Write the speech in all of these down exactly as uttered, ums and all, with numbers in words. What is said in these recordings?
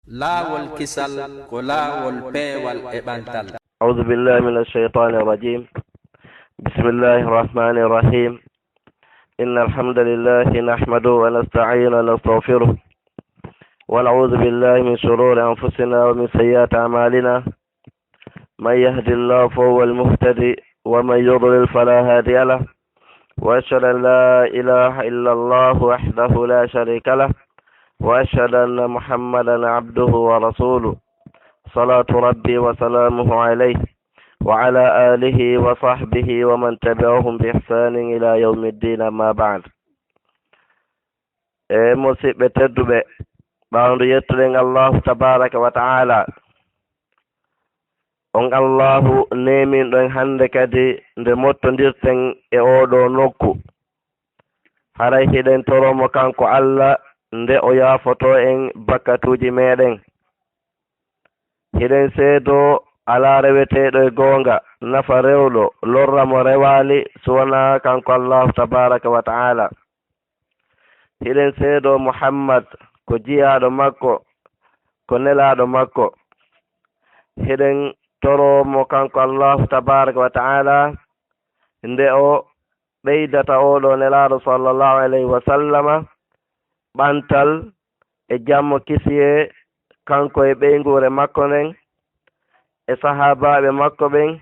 Laawol kisal ko laawol peewal e ɓantal. أعوذ بالله من الشيطان الرجيم. بسم الله الرحمن الرحيم. إن الحمد لله نحمده ونستعينه ونستغفره، ونعوذ بالله من شرور أنفسنا ومن سيئات أعمالنا. من يهد الله فهو المهتدي، ومن يضلل فلا هادي له. وأشهد أن لا إله إلا الله وحده لا شريك له، وأشهد أن محمدا عبده ورسوله، صلاة ربي وسلامه عليه وعلى آله وصحبه ومن تبعهم بإحسان إلى يوم الدين، أما بعد. E musiɓɓe tedduɓe, ɓaawo nde yettuɗen Allahu tabaraka wa ta'ala, on Allahu neeminɗo en hannde kadi nde mottondirten e oo ɗoo nokku. Haray hiɗen toro mo kanko Allah nde o yaafoto en bakkatuuji meɗen. Hiɗen seedoo alaa reweteeɗo e goonga, nafa rewɗo, lorra mo rewaali, so wonaa kanko Allahu tabaraka wa ta'ala. Hiɗen seedoo Muhammad ko jiyaaɗo makko, ko nelaaɗo makko. Hiɗen toro mo kanko Allahu tabaraka wa ta'ala nde o ɓeydata oo ɗoo nelaaɗo sallallahu alayhi wa sallama ɓantal e jammo kisiyee, kanko e ɓeynguure makko nden, e sahaabaaɓe makko ɓen,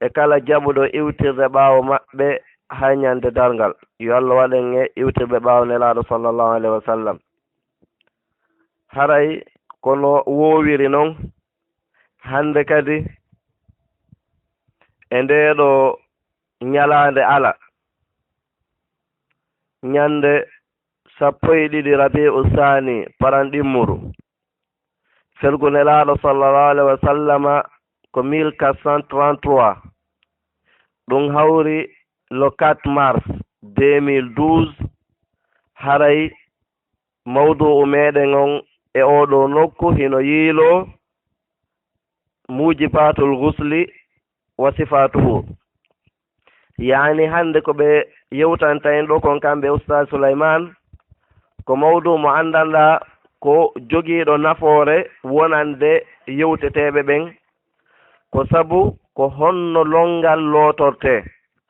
e kala jaɓuɗo iwtirde ɓaawo maɓɓe haa ñande darngal. Yo Allah waɗ en e iwtirɓe ɓaawo nelaaɗo sallallahu alayhi wa sallam. Haray ko no woowiri non, hannde kadi e ndee ɗoo ñalaande ala, ñande sappo e ɗiɗi Rabi'u Saani, paran ɗimmuru. Fergu nelaaɗo sallallahu alayhi wa sallama ko mille quatre cent trente-trois. Ɗum hawri le quatre mars deux mille douze. Haray mawdu'u meɗen on e oo ɗoo nokku hino yiiloo muujibatul ghusli wa sifaatuhu. Yaani hannde ko ɓe yewtanta en ɗoo kon kamɓe Ustaaz Sulaymaan, ko mawdu mo anndanɗaa ko jogiiɗo nafoore wonande yewteteeɓe ɓen. Ko sabu ko honno lonngal lootortee?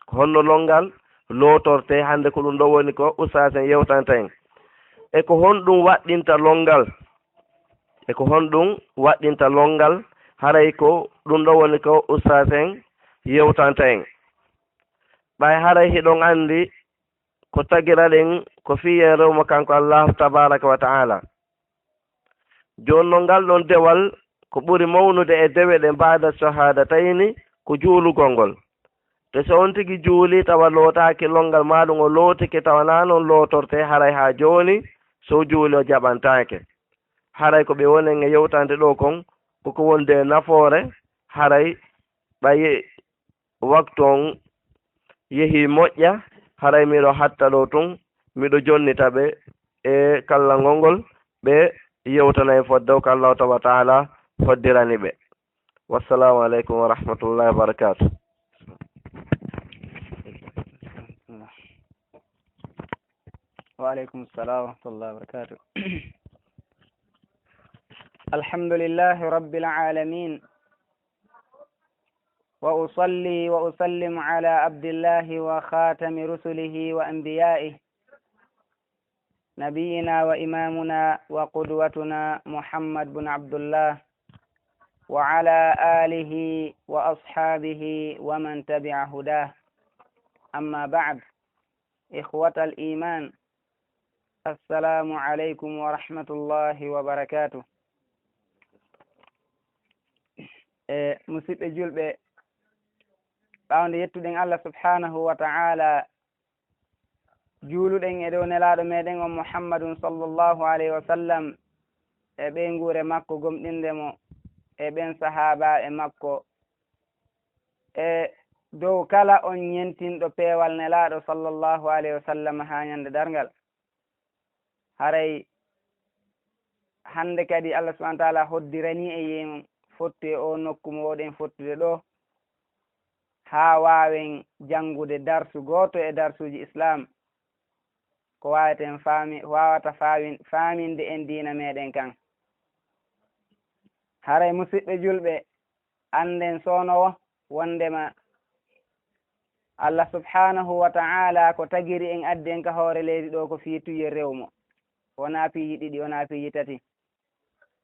Ko honno lonngal lootortee? Hannde ko ɗum ɗoo woni ko Ustaaz en yewtanta en. E ko honɗum waɗɗinta lonngal? E ko honɗum waɗɗinta lonngal? Haray ko ɗum ɗoo woni ko Ustaaz en yewtanta en. Ɓay haray hiɗon anndi ko tagira ɗen ko fii en rew mo kanko Allahu tabaraka wa ta'ala. Jooni non ngal ɗon dewal ko ɓuri mawnude e dewe ɗen baada shahaadatayni ko juulugol ngol. Te so on tigi juuli tawa lootaaki lonngal maa ɗum o lootike tawa naa non lootortee haray haa jooni so juuli o jaɓantaake. Haray ko ɓe wonen e yewtande ɗoo kon ko ko wonde e nafoore haray ɓaye waktu on yehii moƴƴa, haray miɗo hatta ɗoo tun, miɗo jonnita ɓe e kallangol ngol, ɓe yewtana en fodde ko Allahu tabaaraka wa ta'aala hoddirani ɓe. Wassalaamu aleykum wa rahmatullaahi wa barakaatuh. وعليكم السلام ورحمة الله وبركاته. الحمد لله رب العالمين. وأصلي وأسلم على عبد الله وخاتم رسله وأنبيائه، نبينا وإمامنا وقدوتنا محمد بن عبد الله، وعلى آله وأصحابه ومن تبع هداه. أما بعد، إخوة الإيمان، السلام عليكم ورحمة الله وبركاته. E, musiɓɓe julɓe, ɓaawo nde yettuɗen Allah subhanahu wa ta'ala, juuluɗen e dow nelaaɗo meɗen on Muhammadun sallallahu alayhi wa sallam, e ɓeynguure makko gomɗinde mo, e ɓen sahaabaaɓe makko, e dow kala on ñentinɗo peewal nelaaɗo sallallahu alayhi wa sallam haa ñande darngal. Haray hannde kadi Allah subhanahu wa ta'ala hoddiranii en yeeso fottu e oo nokku mo wooɗen fottude ɗoo, haa waawen janngude darsu gooto e darsuuji Islaam, ko waaweten faami-, waawata faawin-, faaminde en diina meɗen kan. Haray, musiɓɓe julɓe, annden soono wo wonndema Allah subhaanahu wa ta'ala ko tagiri en, addi en ka hoore leydi ɗoo, ko fii tuyel rewu mo. Wonaa piiji ɗiɗi, wonaa piiji tati.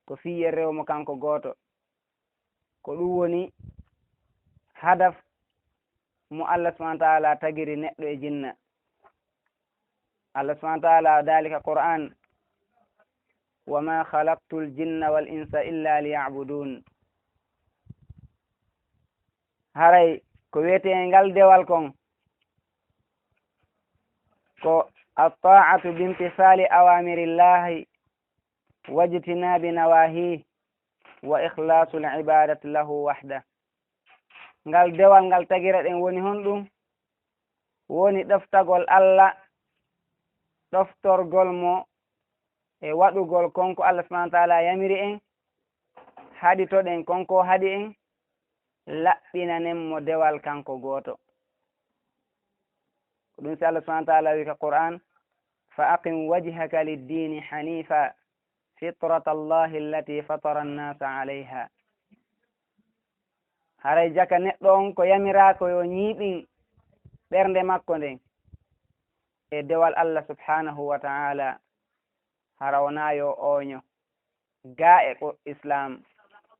Ko fii yen rewu mo kanko gooto. Ko ɗum woni hadaf mo Allah subhaanahu wa ta'ala tagiri neɗɗo e jinna. Allah subhaanahu wa ta'ala daali ka Qur'aan, "Wa ma khalaqtul jinna wal insa illa liya'budun." Haray ko wiyetee ngal dewal kon, ko at-ta'atu bimtisali awamirillahi wajtinabi nawahi wa ikhlasul ibadati lahu wahda. Ngal dewal ngal tagira ɗen woni honɗum? Woni ɗoftagol Allah, ɗoftorgol mo e waɗugol kon ko Allah subhaanahu wa ta'ala yamiri en, haɗitoɗen kon ko haɗi en, laɓɓinanen mo dewal kanko gooto. Ko ɗum si Allah subhaanahu wa ta'ala wi ka Qur'aan, "Fa aqim wajhaka liddiini haniifa, fitrata Allahi allati fatara annaasa alayha." Haray jaka neɗɗo on ko yamiraa ko yo ñiiɓin ɓernde makko nden e dewal Allah subhaanahu wa ta'ala, hara wonaa yo ooño gaa e ko Islaam,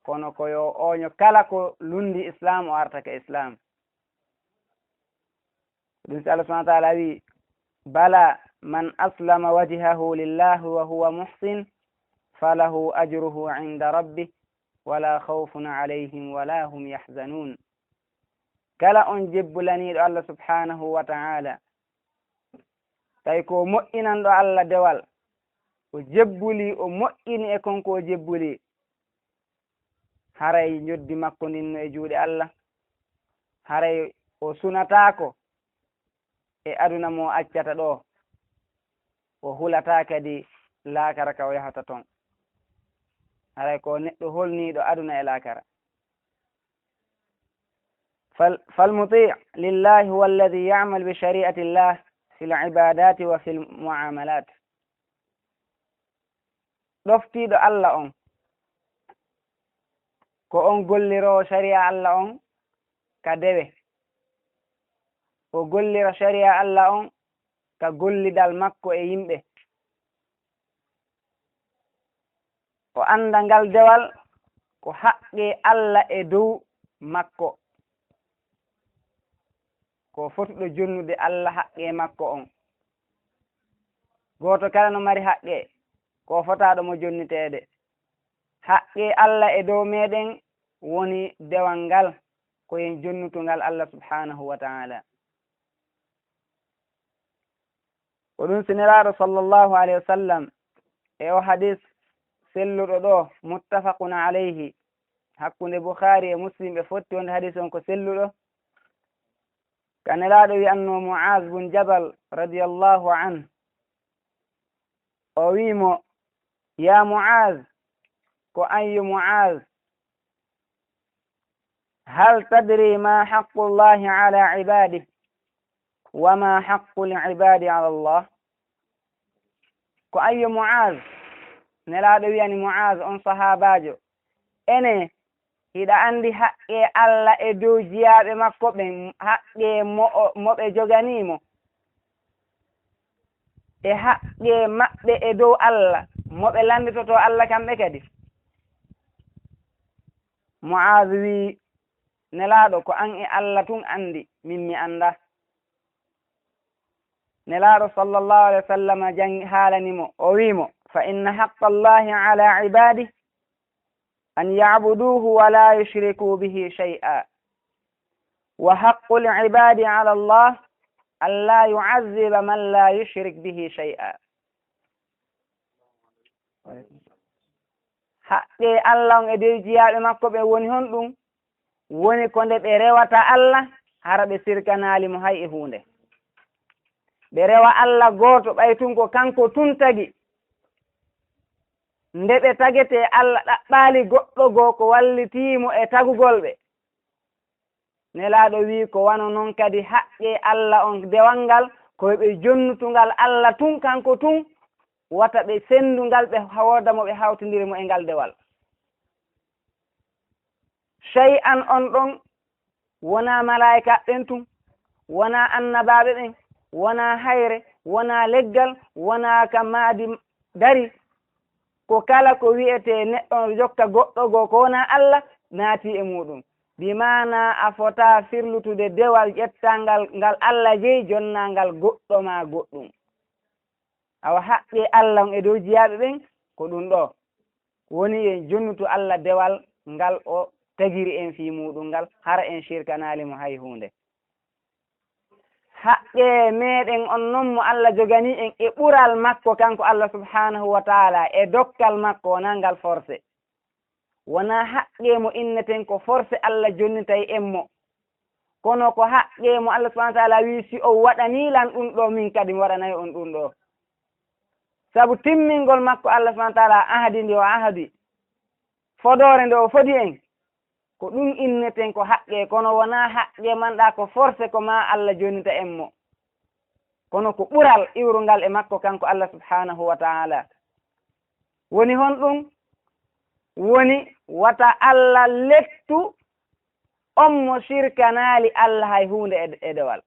kono ko yo ooño kala ko lunndi Islaam, o arta ka Islaam. Ɗum si Allah subhaanahu wa ta'ala wi, "Bala man aslama wajhahu lillahi wa huwa muhsin, falahu ajruhu inda rabbih, wala khawfun alayhim wala hum yahzanun." Kala on jebbulaniiɗo Allah subhaanahu wa ta'ala, tawi ko moƴƴinanɗo Allah dewal, o jebbuli, o moƴƴini e kon ko o jebbuli, haray njoddi makko ndin no e juuɗe Allah, haray o sunataako e aduna mo accata ɗoo, o hulataa kadi laakara ka o yahata ton. Haray ko neɗɗo holniiɗo aduna e laakara. Fal-, فالمطيع لله هو الذي يعمل بشريعة الله في العبادات وفي المعاملات. Ɗoftiiɗo Allah on, ko on golliroowo sariya Allah on ka dewe. O gollira sariya Allah on ka gollidal makko e yimɓe. O annda ngal dewal ko haqqee Allah e dow makko. Ko fotuɗo jonnude Allah haqqee makko on. Gooto kala no mari haqqee, ko fotaaɗo mo jonniteede. Haqqee Allah e dow meɗen woni dewal ngal, ko en jonnutungal Allah subhaanahu wa ta'ala. Ko ɗum si Nelaaɗo sallallahu alayhi wa sallam e o hadis selluɗo ɗo, muttafaqun alayhi, hakkunde Bukhaari e Muslim ɓe fotti wonde hadis on ko selluɗo. Ka Nelaaɗo wi'anno Mu'az bun Jabal radiyallahu anhu, o wi'i mo, "Ya Mu'az," ko an yo Mu'az, "hal tadri ma haqqullahi ala ibadih, wa ma haqqul ibadi ala Allah?" Ko an yo Mu'az, Nelaaɗo wi'ani Mu'az, on sahaabaajo, "Ene, hiɗa anndi haqqee Allah e dow jiyaaɓe makko ɓen, haqqee mo o, mo ɓe joganii mo, e haqqee maɓɓe e dow Allah, mo ɓe lannditotoo Allah kamɓe kadi?" Mu'az wi'i, "Nelaaɗo, ko an e Allah tun anndi, min mi anndaa." Nelaaɗo sallallahu alayhi wa sallam jang-, haalani mo, o wi'i mo, "Fa inna haqqa Allahi ala ibadih an ya'buduhu wa la yushriku bihi shay'a. Wa haqqul ibadi ala Allah an la yu'azziba man la yushrik bihi shay'a." Haqqee Allah on e dow jiyaaɓe makko ɓe woni honɗum? Woni ko nde ɓe rewata Allah, hara ɓe sirkanaali mo hay e huunde. Ɓe rewa Allah gooto, ɓay tun ko kanko tun tagi. Nde ɓe tagetee, Allah ɗaɓɓaali goɗɗo goo ko wallitii mo e tagugol ɓe. Nelaaɗo wi'i ko wano non kadi haqqee Allah on dewal ngal, ko ɓe jonnutungal Allah tun, kanko tun, wata ɓe senndu ngal, ɓe wooda mo ɓe hawtindiri mo e ngal dewal. Shay'an on ɗon, wonaa malaa'ikaaɓe ɓen tun, wonaa annabaaɓe ɓen, wonaa hayre, wonaa leggal, wonaa ka maadi dari. Ko kala ko wi'etee neɗɗo on jokka goɗɗo goo ko wonaa Alla, naatii e muuɗum. Bi maanaa a fotaa firlutude dewal ƴettangal ngal Alla jeyi, jonnaa ngal goɗɗo maa goɗɗum. Awa haqqee Alla on e dow jiyaaɓe ɓen ko ɗum ɗoo. Woni en jonnutu Alla dewal ngal o tagiri en fii muuɗum ngal, hara en shirkanaali mo hay huunde. Haqqee meeɗen on non mo Alla joganii en e ɓural makko kanko Alla subhaanahu wa ta'aalaa e dokkal makko, wonaa ngal forse. Wonaa haqqee mo inneten ko forse Alla jonnitay en mo. Kono ko haqqee mo Alla subhaanahu wa ta'aalaa wi'i, "Si on waɗanii lan ɗum ɗoo, min kadi mi waɗanay on ɗum ɗoo." Sabu timmingol makko Alla subhaanahu wa ta'aalaa, ahadi ndi o ahadi, fodoore nde o fodi en, ko ɗum inneten ko haqqee, kono wonaa haqqee man ɗaa ko forse ko maa Alla jonnita en mo. Kono ko ɓural iwrungal e makko kanko Alla subhaanahu wa ta'aalaa. Woni honɗum? Woni wata Alla lettu on mo shirkanaali Alla hay huunde e, e dewal.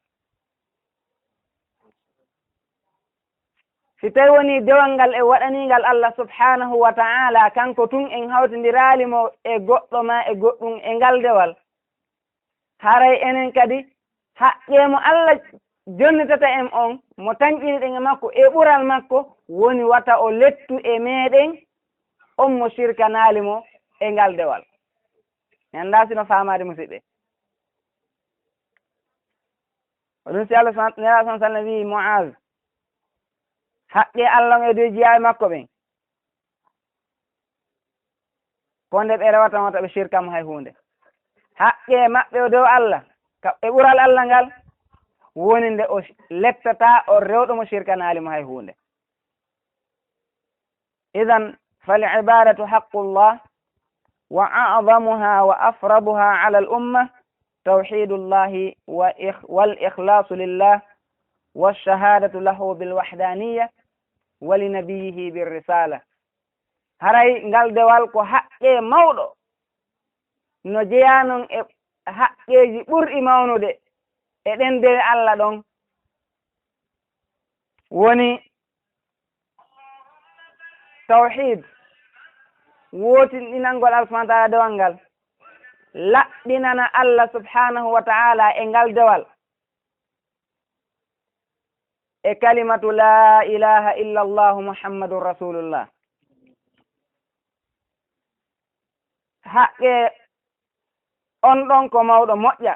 Si tawi wonii dewal ngal e waɗanii ngal Alla subhaanahu wa ta'aalaa, kanko tun en hawtindiraali mo e goɗɗo maa e goɗɗum e ngal dewal, haray enen kadi haqqee mo Alla jonnitata en on, mo tanƴiniɗen e makko e ɓural makko, woni wata o lettu e meeɗen on mo shirkanaali mo e ngal dewal. Mi anndaa si no faamaade, musiɓɓe. Ko ɗum si Alla subhaanahu, Nelaaɗo sallallahu alaihi wasallam wi'i Mu'aaz, haqqee Alla on e dow jiyaaɓe makko ɓen, ko nde ɓe rewata wata ɓe shirka mo hay huunde. Haqqee maɓɓe o dow Alla, ka, e ɓural Alla ngal, woni nde o lettataa o rewɗo mo shirkanaali mo hay huunde. إذن فالعبادة حق الله وأعظمها وأفرضها على الأمة توحيد الله وإخ-، والإخلاص لله والشهادة له بالوحدانية ولنبيه بالرسالة. Haray ngal dewal ko haqqee mawɗo, no jeyaa non e haqqeeji ɓurɗi mawnude e ɗen dewe Alla ɗon, woni tawhiid, wootinɗinangol Allah subhaanahu wa ta'aalaa dewal ngal, laɓɓinana Allah subhaanahu wa ta'aalaa e ngal dewal, e kalimatu laa ilaaha illa Allaahu Muhammadun Rasuulullah. Haqqee on ɗon ko mawɗo moƴƴa,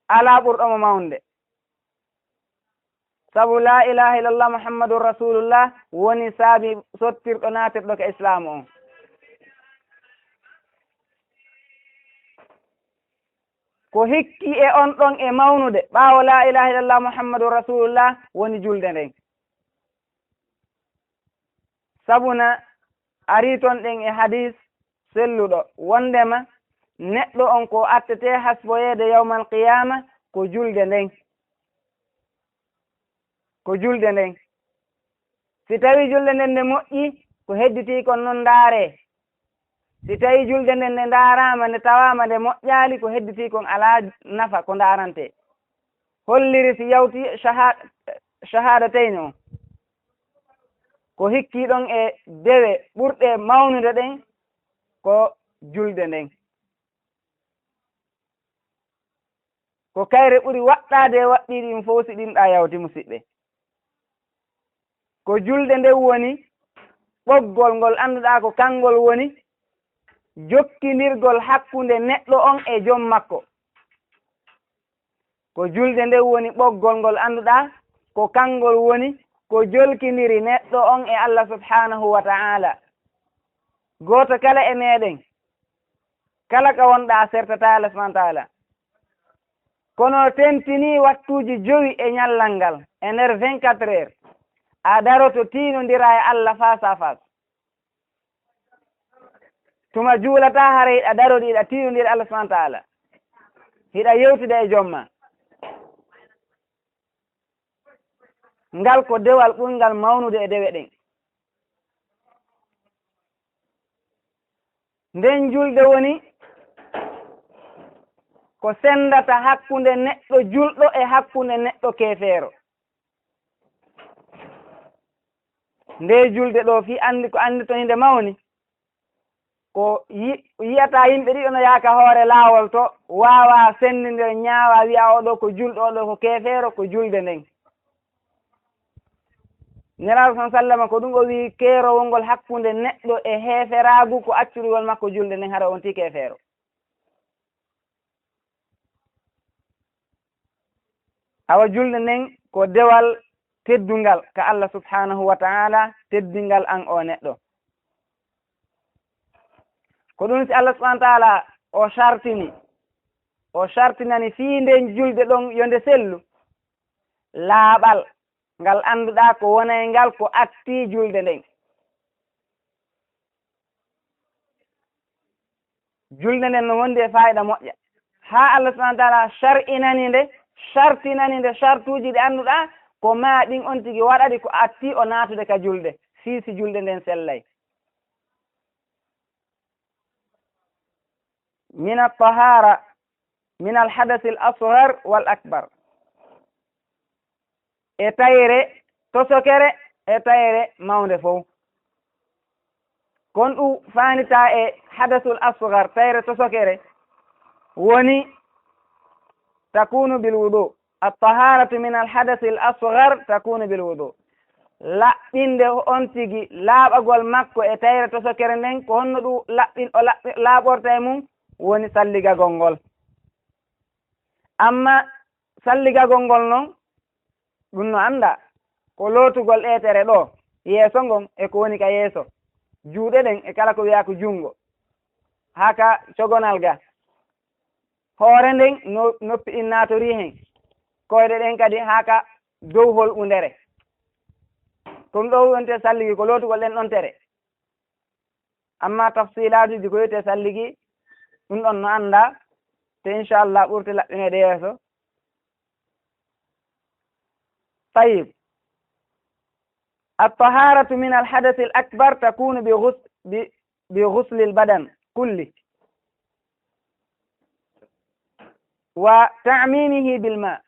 alaa ɓurɗo mo mawnde. Sabu laa ilaaha illallah Muhammadun Rasuulullah woni saabi sottirɗo naatirɗo ka Islaamu on. Ko hikki e on ɗon e mawnude ɓaawo laa ilaaha illallah Muhammadun Rasuulullah woni julde nden. Sabuna arii ton ɗen e hadiis selluɗo, wonndema neɗɗo on ko attetee hasboyeede yawmal qiyaama ko julde nden. Ko julde nden. Si tawii julde nden nde moƴƴi, ko hedditii kon non ndaaree. Si tawii julde nden nde ndaaraama, nde tawaama nde moƴƴaali, ko hedditii kon alaa nafa ko ndaarantee. Holliri si yawti shaha-, shahaadatayni on. Ko hikkii ɗon e dewe ɓurɗe mawnude ɗen ko julde nden. Ko kayre ɓuri waɗɗaade e waɗɗiiɗi ɗin fow si ɗin ɗaa yawti, musiɓɓe. Ko julde nden woni ɓoggol ngol annduɗaa ko kanngol woni jokkindirgol hakkunde neɗɗo on e jom makko. Ko julde nden woni ɓoggol ngol annduɗaa ko kanngol woni ko jolkindiri neɗɗo on e Allah subhaanahu wa ta'aalaa. Gooto kala e meeɗen, kala ka wonɗaa, a sertataa Allah subhaanahu wa ta'aalaa. Kono tentinii wattuuji jowi e ñallal ngal, e nder vingt-quatre heures, a daroto tiinondiraa e Allah face à face. Tuma juulataa, hara hiɗa daroɗi, hiɗa tiinondira Allah subhaanahu wa ta'aalaa. Hiɗa yewtida e jom maa. Ngal ko dewal ɓurngal mawnude e dewe ɗen. Nden julde woni ko senndata hakkunde neɗɗo julɗo e hakkunde neɗɗo keefeero. Nde julde ɗo fii anndi ko anndi to inde mawni, ko yi-, yiyata yimɓe ɗiɗo no yaaka hoore laawol to, waawaa senndinde, ñaawaa, wiya oo ɗo ko julɗo, oo ɗo ko keefeero, ko julde nden. Nelaaɗo sallallaahu alayhi wa sallama ko ɗum o wi'i, keerowol ngol hakkunde neɗɗo e heeferaagu ko accurugol makko julde nden, hara on ti keefeero. Awa julde nden ko dewal teddungal ka Allah subhanahu wa ta'ala, teddingal an o neɗɗo. Ko ɗum si Allah subhanahu wa ta'ala o shartini, o shartinani fii nden julde ɗon yo nde sellu, laaɓal ngal annduɗaa ko wonay ngal ko atti julde nden. Julde nden no wondi e faayida moƴƴa. Haa Allah subhanahu wa ta'ala shar'inani nde, shartinani nde shartuuji ɗi annduɗaa ko maa ɗin on tigi waɗa ɗi ko atti o naatude ka julde, fii si julde nden sellay. Min at-tahara, min al-hadath al-asghar wal akbar. E tayre tosokere, e tayre mawnde fow. Kon ɗum faanitaa e hadathul asghar, tayre tosokere, woni takunu bil wudu. At-taharatu min al-hadathil asghar takunu bil wudu. Laɓɓinde on tigi, laaɓagol makko e tayre tosokere nden, ko honno ɗum laɓɓin-, o laɓɓi-, laaɓorta e mum? Woni salligagol ngol. Amma salligagol ngol non, ɗum no anndaa ko lootugol ɗee tere ɗoo, yeeso ngon e ko woni ka yeeso, juuɗe ɗen e kala ko wiyaa ko junngo, haa ka cogonal ga, hoore nden no noppi ɗin naatorii hen, koyɗe ɗen kadi haa ka dow holɓundere. Ko ɗum ɗoo wonte salligi, ko lootugol ɗen ɗon tere. Amma tafsilaatuuji ko wiyetee salligi, ɗum ɗon no anndaa, te inchallah ɓurte laɓɓineede yeeso. Tayyib. At-taharatu min al-hadath al-akbar takunu bi ghus-, bi, bi ghusli al-badan kulli wa ta'mimihi bil ma.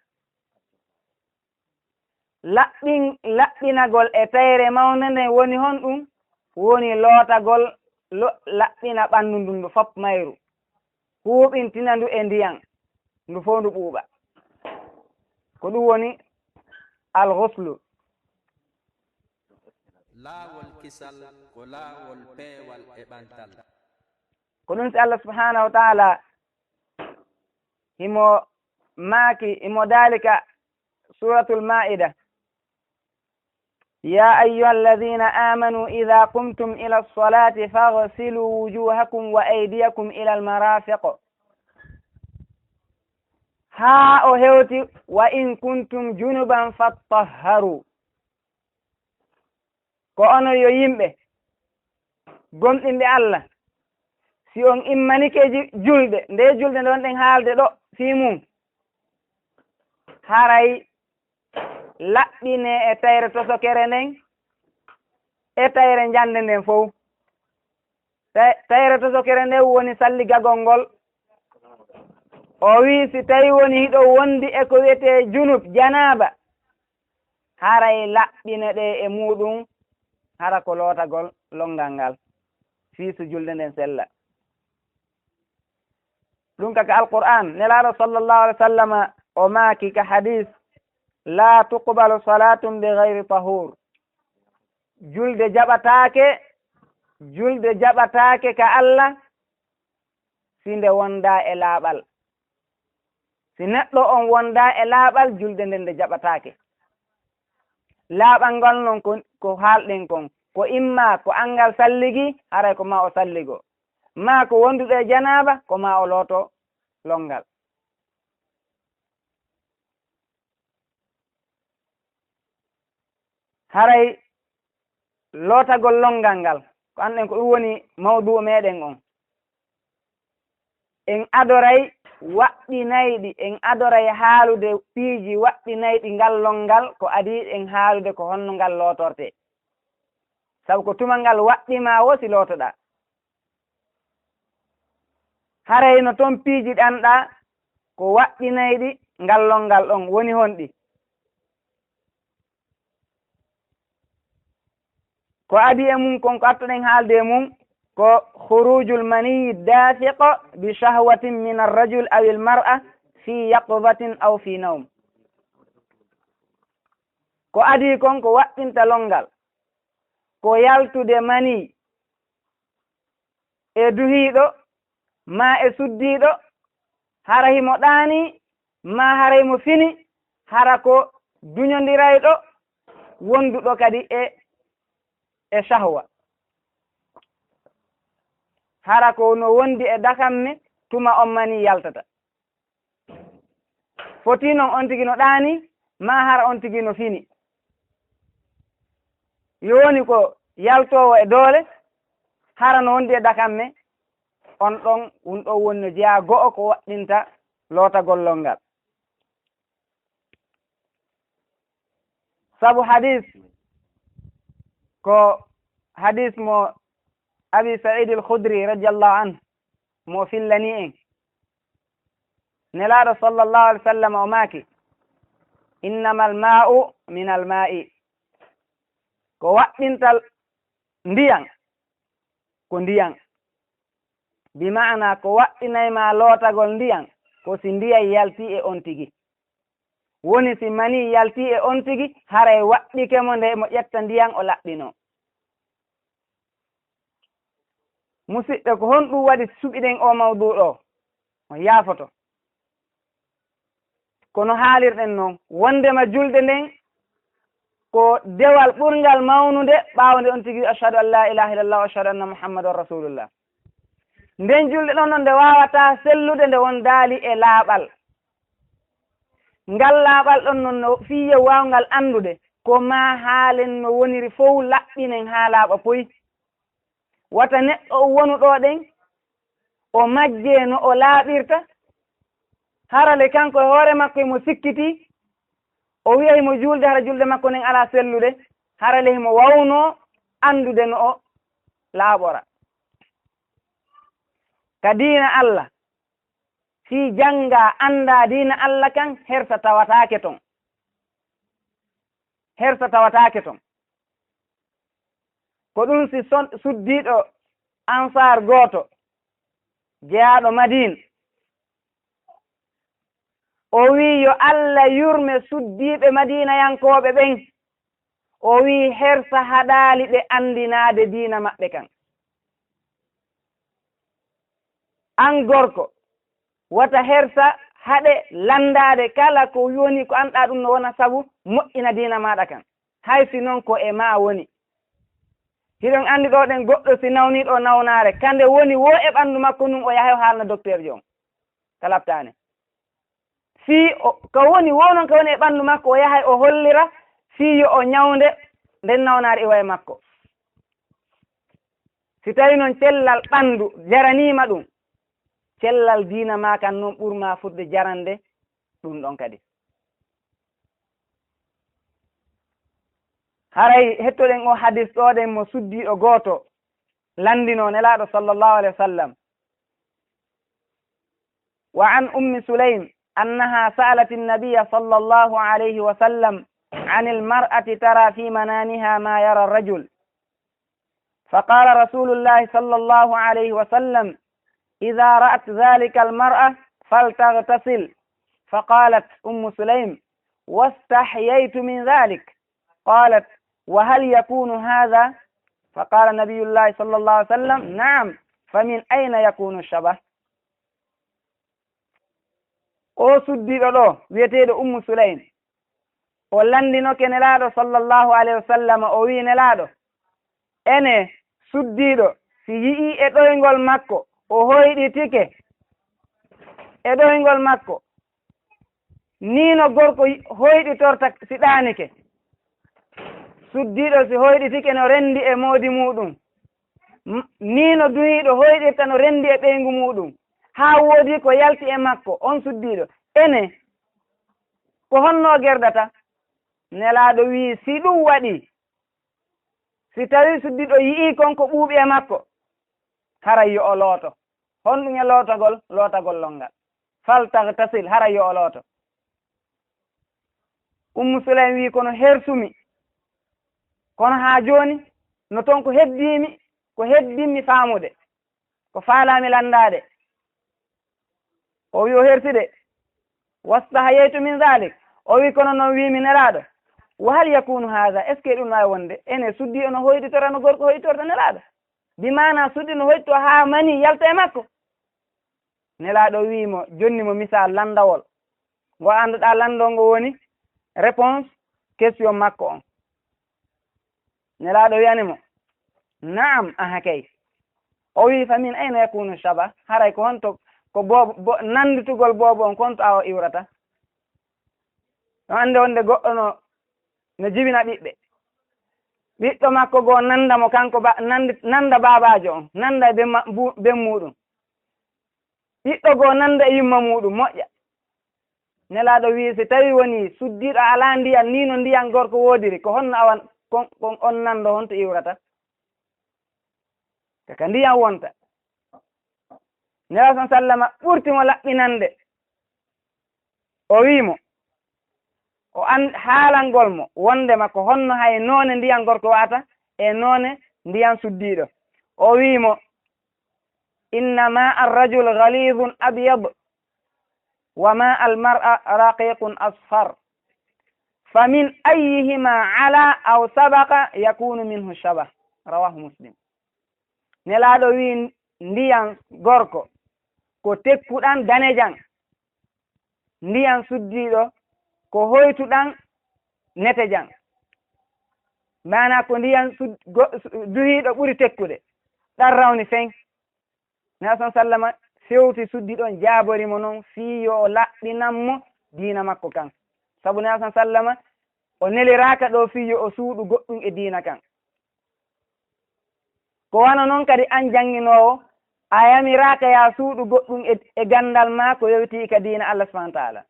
Laɓɓin-, laɓɓinagol e tayre mawnde nden woni honɗum? Woni lootagol, lo-, laɓɓina ɓanndu ndun ndu fop mayru, huuɓintina ndu e ndiyan, ndu fow ndu ɓuuɓa. Ko ɗum woni al-ghuslu. Laawol kisal ko laawol peewal e ɓantal. Ko ɗum si Allah subhanahu wa ta'ala himo maaki, himo daali ka Suratul Maa'ida, يا أيها الذين آمنوا إذا قمتم إلى الصلاة فاغسلوا وجوهكم وأيديكم إلى المرافق. Haa o hewti, وإن كنتم جنبا فاطهروا. Ko onon yo yimɓe gomɗinɓe Allah, si on immanike ji-, julde, nde julde nde wonɗen haalde ɗo fii mum, haray laɓɓinee e tayre tosokere nden, e tayre njande nden fow. Ta-, tayre tosokere nden woni salligagol ngol. O wi'i, si tawi woni hiɗo wondi e ko wiyetee junub, janaaba, haray laɓɓine ɗe e muuɗum, hara ko lootagol lonngal ngal, fii so julde nden sella. Ɗum ka, ka Alqur'aan, Nelaaɗo sallallahu alaihi wa sallama o maaki ka hadiis, "لا تقبل صلاة بغير طهور." Julde jaɓataake, julde jaɓataake ka Allah si nde wondaa e laaɓal. Si neɗɗo on wondaa e laaɓal, julde nden nde jaɓataake. Laaɓal ngal non ko, ko haalɗen kon, ko imma ko anngal salligi, haray ko ma o salligo. Maa ko wonduɗo e janaaba, ko ma o looto lonngal. Haray lootagol lonngal ngal, ko annden ko ɗum woni mawduu meɗen on. En adoray waɗɗinayɗi, en adoray haalude piiji waɗɗinayɗi ngal lonngal, ko adii en haalude ko honno ngal lootortee. Sabu ko tuma ngal waɗɗimaa woo si lootoɗaa. Haray no ton piiji ɗanɗaa, ko waɗɗinayɗi ngal lonngal ɗon woni honɗi? Ko adii e mum kon, ko artuɗen haalde e mum, ko khurujul maniyyi dafiq bi shahwatin min ar-rajul aw al-mar'a fi yaqzatin aw fi nawm. Ko adii kon ko waɗɗinta lonngal, ko yaltude manii e duhiiɗo maa e suddiiɗo, hara himo ɗaanii maa hara himo fini, hara ko duñondirayɗo wonduɗo kadi e, e shahwa, hara ko no wondi e dakamme tuma on manii yaltata. Foti non on tigi no ɗaanii, maa hara on tigi no fini. Yo woni ko yaltoowo e doole, hara no wondi e dakamme, on ɗon, ɗun ɗon woni no jeyaa go'o ko waɗɗinta lootagol lonngal. Sabu hadis, ko hadis mo Abi Sa'id al-Khudri radiyallahu anhu, mo fillani en. Nelaaɗo sallallahu alaihi wasallam o maaki, "Innamal ma'u minal ma'i." Ko waɗɗintal ndiyan, ko ndiyan. Bi ma'ana ko waɗɗinay ma lootagol ndiyan, ko si ndiyan yalti e on tigi. Woni si manii yalti e on tigi, haray waɗɗike mo nde mo ƴetta ndiyan o laɓɓinoo. Musidɓe, ko honɗun waɗi suɓiɗen oo mawduu ɗoo? On yaafoto. Kono haalirɗen non, wondema julde nden ko dewal ɓurngal mawnude ɓaawo nde on tigi, "Ashhadu an la ilaha illallah wa ashhadu anna Muhammadan rasulullah." Nden julde ɗon non nde waawataa sellude nde wondaali e laaɓal. Ngal laaɓal ɗon non no fii yo waawngal anndude ko maa haalen no woniri fow, laɓɓinen haa laaɓa poy. Wata neɗɗo o wonu ɗoo ɗen, o majjee no o laaɓirta, hara le kanko e hoore makko himo sikkitii, o wi'a himo juulde, hara julde makko nden alaa sellude, hara le himo waawnoo anndude no o laaɓora. Ka diina Alla, fii janngaa anndaa diina Alla kan, hersa tawataake ton. Hersa tawataake ton. Ko ɗun si son-, suddiiɗo Ansaar gooto, jeyaaɗo Madiina, o wi'i yo Alla yurme suddiiɓe Madiinayankooɓe ɓen. O wi'i hersa haɗaali ɓe anndinaade diina maɓɓe kan. An gorko, wata hersa haɗe lanndaade kala ko woni ko anndaa ɗun no wona sabu moƴƴina diina maaɗa kan. Hay si non ko e maa woni. Hiɗon anndi ɗoo ɗen goɗɗo si nawnii ɗoo nawnaare, ka nde woni woo e ɓanndu makko ndun o yahay o haalna dokteerjo on. Ka laɓtaani. Fii o, ka woni woo non ka woni e ɓanndu makko, o yahay o hollira fii yo o ñawnde nden nawnaare iwa e makko. Si tawii non cellal ɓanndu jaraniima ɗun, cellal diina maa kan non ɓurmaa fotde jarande ɗun ɗon kadi. Haray hettoɗen oo hadis ɗoo ɗen mo suddiiɗo gooto lanndinoo Nelaaɗo sallallahu alaihi wasallam. وعن أم سليم أنها سألت النبي صلى الله عليه وسلم عن المرأة ترى في منامها ما يرى الرجل، فقال رسول الله صلى الله عليه وسلم: "إذا رأت ذلك المرأة فلتغتسل." فقالت أم سليم: "واستحييت من ذلك." قالت: "وهل يكون هذا؟" فقال نبي الله صلى الله عليه وسلم: "نعم، فمن أين يكون الشبه؟" O suddiiɗo ɗoo, wi'eteeɗo Ummu Sulaym, o lanndinoke Nelaaɗo sallallahu alayhi wa sallam, o wi'i, Nelaaɗo, ene suddiiɗo, si yi'ii e ɗoyngol makko, o hoyɗitike e ɗoyngol makko, nii no gorko yi-, hoyɗitorta si ɗaanike. Suddiiɗo si hoyɗitike no renndi e moodi muuɗum. M-, nii no duhiiɗo hoyɗirta no renndi e ɓeyngu muuɗum. Haa woodii ko yalti e makko, on suddiiɗo. Ene, ko honno o gerdata? Nelaaɗo wi'i, si ɗum waɗii, si tawii suddiiɗo yi'ii kon ko ɓuuɓi e makko, haray yo o looto. Honɗum e lootagol? Lootagol lonngal. فلتغتسل, hara yo o looto. Ummu Sulaym wi, kono hersumi, kono haa jooni no toon ko heddiimi, ko heddimmi faamude, ko faalaami lanndaade. O wi o hersi de. Wastahayaytu min dhalik. O wi kono noon wiimi Nelaaɗo, wa hal yakunu hadha, est ce que ɗum no waawi wonde? Ene suddi ono hoyɗitora no gorko hoyɗitorta Nelaaɗo? Bi maana suddi no hoyɗito haa mani yalta e makko? Nelaaɗo wii mo, jonni mo misaal lanndawol. Ngo annduɗaa lanndo ngo woni réponse question makko on. Nelaaɗo wiyani mo, naam, aha kay. O wii, fa min ayna yakunu shaba? Haray ko honto, ko boobo, bo, nannditugol boobo on, ko honto awa iwrata? No annde wonde goɗɗo no, no jibina ɓiɓɓe. Ɓiɗɗo makko goo nannda mo kanko ba, nannda, nannda baabaajo on, nannda e ben ma, bu, ben muuɗum. Ɓiɗɗo goo nannda e yumma muuɗum, moƴƴa. Nelaaɗo wii, si tawi woni suddiiɗo alaa ndiyan, nii no ndiyan gorko woodiri, ko honno awan, kon, kon on nanndo honto iwrata? Ka, ka ndiyan wonta. Nelaaɗo sallama ɓurti mo laɓɓinande. O wii mo, o an, haalangol mo wondema ko honno hay noone ndiyan gorko wa'ata e noone ndiyan suddiiɗo. O wii mo, inna ma arrajul ghalidun abyad, wa ma almar'a raqiqun asfar. Fa min ayyihima ala aw sabaqa yakunu minhu shabah. Rawahu Muslim. Nelaaɗo wii, ndiyan gorko ko tekkuɗan danejan, ndiyan suddiiɗo ko hoytuɗan netejan. Maana ko ndiyan sud, go, su, duhiiɗo ɓuri tekkude, ɗan rawni fen. Nelaaɗo sallama fewti suddiiɗo on, jaabori mo non fii yo o laɓɓinan mo diina makko kan. Sabu Nelaaɗo sallama o neliraaka ɗoo fii yo o suuɗu goɗɗum e diina kan. Ko wano non kadi an jannginoowo, a yamiraaka yaa suuɗu goɗɗum e, e ganndal maa ko yowiti ka diina Allah subhanahu wa ta'ala.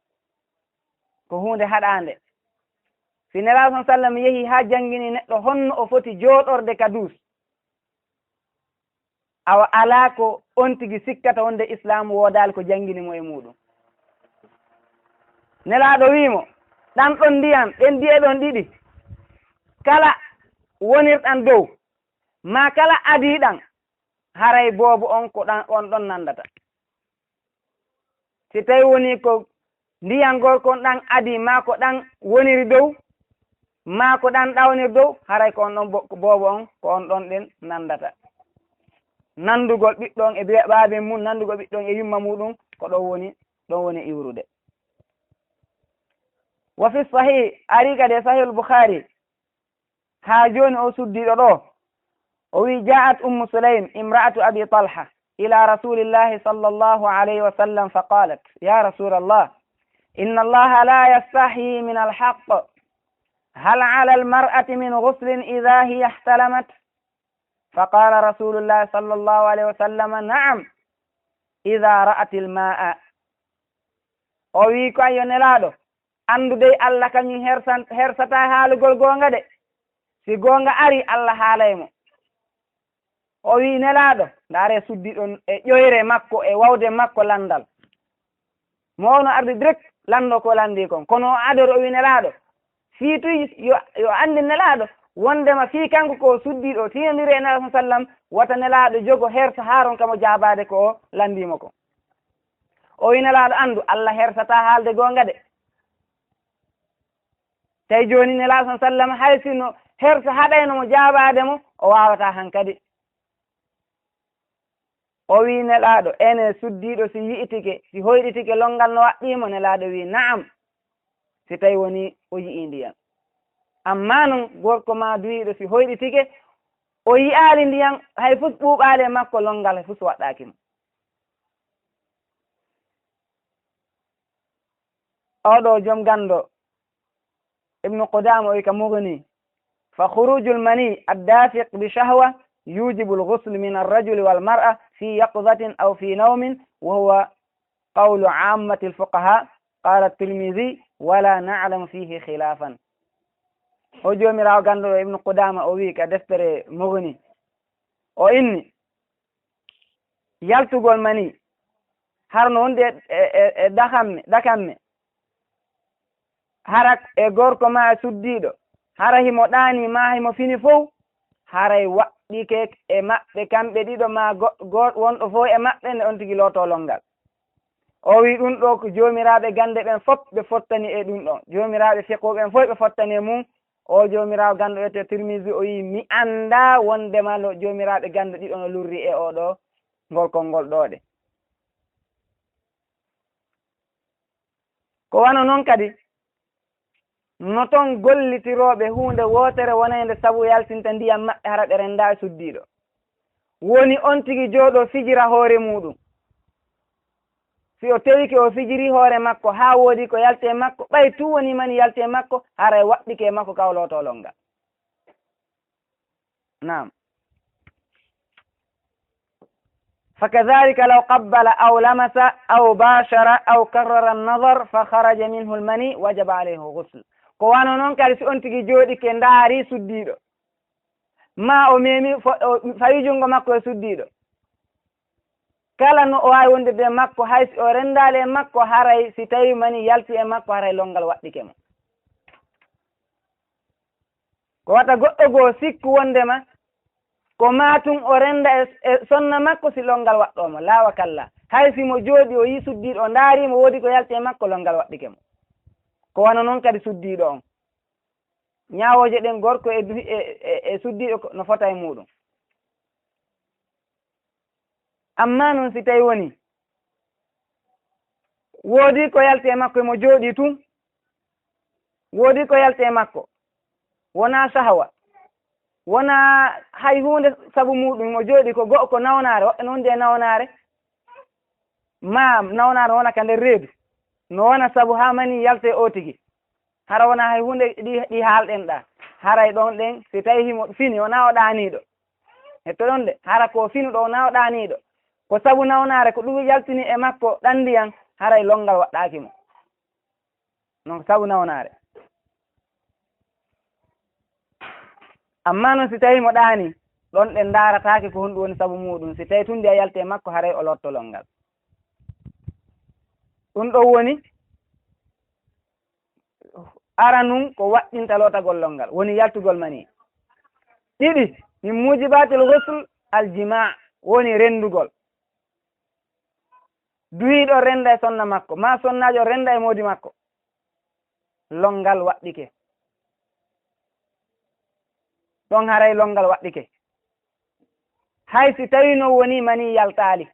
Ko huunde haɗaande. Si Nelaaɗo sallama yehi haa janngini neɗɗo honno o foti jooɗorde ka duus, awa alaa ko on tigi sikkata wonde Islaamu woodaali ko janngini mo e muuɗum. Nelaaɗo wii mo, ɗan ɗon ndiyan, ɗen di'e ɗon ɗiɗi, kala wonirɗan dow, maa kala adiiɗan, haray boobo on ko ɗan, on ɗon nanndata. Si tawi woni ko ndiyan gorko on ɗan adii, maa ko ɗan woniri dow, maa ko ɗan ɗawniri dow, haray ko on ɗon bo, boobo on, ko on ɗon ɗen nanndata. Nanndugol ɓiɗɗo on e be, baaben mun, nanndugol ɓiɗɗo on e yumma muuɗum, ko ɗon woni, ɗon woni iwrude. Wa fi sahih, ari kadi e Sahihul Bukhari, haa jooni o suddiiɗo ɗoo. O wi'i, جاءت أم سليم امرأة أبي طلحة إلى رسول الله صلى الله عليه وسلم فقالت: يا رسول الله، إن الله لا يستحيي من الحق، هل على المرأة من غسل إذا هي احتلمت؟ فقال رسول الله صلى الله عليه وسلم: نعم، إذا رأت الماء. O wi'i ko, an yo Nelaaɗo, anndu dey Allah kañum hersan-, hersataa haalugol goonga de. Si goonga arii, Allah haalay mo. O wi'i, Nelaaɗo, ndaaree suddiiɗo on e ƴoyre makko e wawde makko lanndal. Mo ono ardi direct lanndo ko lanndii kon. Kono o adori, o wi'i, Nelaaɗo, fii tuy yo, yo anndin Nelaaɗo wonndema fii kanko ko suddiiɗo, tinondiri e Nelaaɗo sallam, wata Nelaaɗo jogo hersa haa ronka mo jaabaade ko o lanndii mo kon. O wi'i, Nelaaɗo, anndu, Allah hersataa haalde goonga de. Tawi jooni Nelaaɗo sallam, hay si no hersa haɗayno mo jaabaade mo, o waawataa hankadi. O wi'i, Nelaaɗo, ene suddiiɗo si yi'itike, si hoyɗitike lonngal no waɗɗii mo? Nelaaɗo wi'i, na'am, si tawi woni o yi'ii ndiyan. Ammaa non gorko maa duhiiɗo si hoyɗitike, o yi'aali ndiyan, hay fus ɓuuɓaali e makko, lonngal hay fus waɗɗaaki mo. Oɗo jom ganndo, Ibnu Qudaama, o wi'i ka Mughni, فخروج المني الدافق بشهوة يوجب الغسل من الرجل والمرأة في يقظة أو في نوم، وهو قول عامة الفقهاء. قال الترمذي: ولا نعلم فيه خلافا. O joomiraawo ganndo ɗo, Ibnu Qudaama, o wi'i ka deftere Mughni, o inni, yaltugol mani hara no wonde e, e, e dakamme, dakamme, hara e gorko ma e suddiiɗo, hara himo ɗaani ma himo fini fow, haray waɗɗike e maɓɓe kamɓe ɗiɗo ma go-, go-, wonɗo fow e maɓɓe nde on tigi lootoo lonngal. O wi'i ɗum ɗoo ko joomiraaɓe gannde ɓen fof ɓe fottani e ɗum ɗon. Joomiraaɓe fiqhu ɓen fof ɓe fottani e mum. O joomiraawo ganndo wiyetee Tirmisi, o wi'i, "Mi anndaa wonndema no joomiraaɓe ganndo ɗiɗo no lurri e oo ɗoo ngol konngol ɗoo ɗe." Ko wano non kadi, no ton gollitirooɓe huunde wootere wonaynde sabu yaltinta ndiyam maɓɓe hara ɓe renndaa e suddiiɗo. Woni on tigi jooɗoo fijira hoore muuɗum. Si o tewike o fijiri hoore makko haa woodi ko yalti e makko, ɓay tun woni mani yalti e makko, haray waɗɗike e makko ka o lootoo lonngal. Naam. فكذلك لو قبل أو لمس أو باشر أو كرر النظر فخرج منه المني وجب عليه الغسل. Ko wano non kadi si on tigi jooɗike ndaari suddiiɗo. Ma o memi fo-, o fawi junngo makko e suddiiɗo. Kala no o waawi wondirde e makko, hay si o renndaali e makko, haray si tawi mani yalti e makko, haray lonngal waɗɗike mo. Ko wata goɗɗo goo sikku wonndema ko maa tun o rennda e, e sonna makko si lonngal waɗɗoo mo. Laa wa kallaa. Hay si mo jooɗii o yii suddiiɗo, o ndaari mo, woodi ko yalti e makko, lonngal waɗɗike mo. Ko wano non kadi suddiiɗo on. Ñaawooje ɗen gorko e du-, e, e, e suddiiɗo ko, no fota e muuɗum. Ammaa non si tawi woni woodi ko yalti e makko, emo jooɗii tun, woodi ko yalti e makko, wonaa sahawa, wonaa hay huunde sabu muuɗum, emo jooɗii ko go'o ko nawnaare, woɓɓe no wondi e nawnaare, maa nawnaare no wona ka nder reedu, no wona sabu haa mani yalta e oo tigi. Hara wonaa hay huunde ɗi, ɗi haalɗen ɗaa. Haray ɗon ɗen, si tawi himo fini, wonaa o ɗaaniiɗo. Hetto ɗon de, hara ko finuɗo, wonaa o ɗaaniiɗo. Ko sabu nawnaare, ko ɗum yaltini e makko ɗan ndiyan, haray lonngal waɗɗaaki mo. Non ko sabu nawnaare. Ammaa non si tawi mo ɗaani, ɗon ɗen ndaarataake ko honɗum woni sabu muuɗum. Si tawi tun ndiyan yalti e makko, haray o lotto lonngal. Ɗum ɗon woni aranun ko waɗɗinta lootagol lonngal, woni yaltugol mani. Ɗiɗi, min mujibatil ghusl al jimaa, woni renndugol. Duhiiɗo rennda e sonna makko, maa sonnaajo rennda e moodi makko. Lonngal waɗɗike. Ɗon haray lonngal waɗɗike. Hay si tawi no woni mani yaltaali.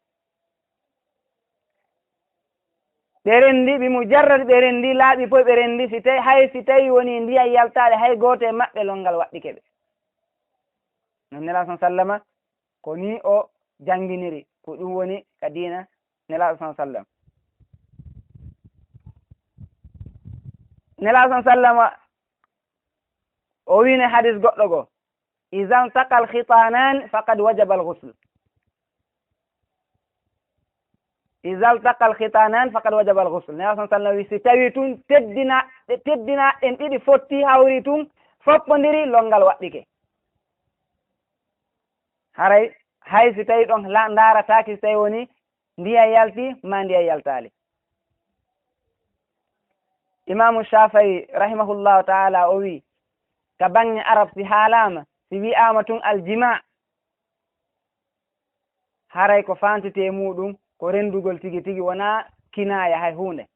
Ɓe renndi, bi mujarrad ɓe renndi, laaɓi poy ɓe renndi, si tawi, hay si tawi woni ndiyan yaltaali, hay gooto e maɓɓe lonngal waɗɗike ɓe. No Nelaaɗo sallama, ko nii o jannginiri, ko ɗum woni ka diina Nelaaɗo sallama. Nelaaɗo sallama, o wi'ni hadis goɗɗo goo, "Iza iltaqal khitanan faqad wajabal ghusl." "Iza iltaqal khitanan faqad wajabal ghusl." Nelaaɗo sallama wi'i, si tawi tun teddina, ɗe teddina ɗen ɗiɗi fotti hawri tun, foppondiri, lonngal waɗɗike. Haray, hay si tawi ɗon la-, ndaarataake si tawi woni ndiyan yalti, maa ndiyan yaltaali. Imaamu Shaafi'i rahimahullahu ta'ala o wi'i, ka baŋŋe Arab si haalaama, si wi'aama tun aljimaa, haray ko faantete e muuɗum ko renndugol tigi tigi, wonaa kinaaya hay huunde.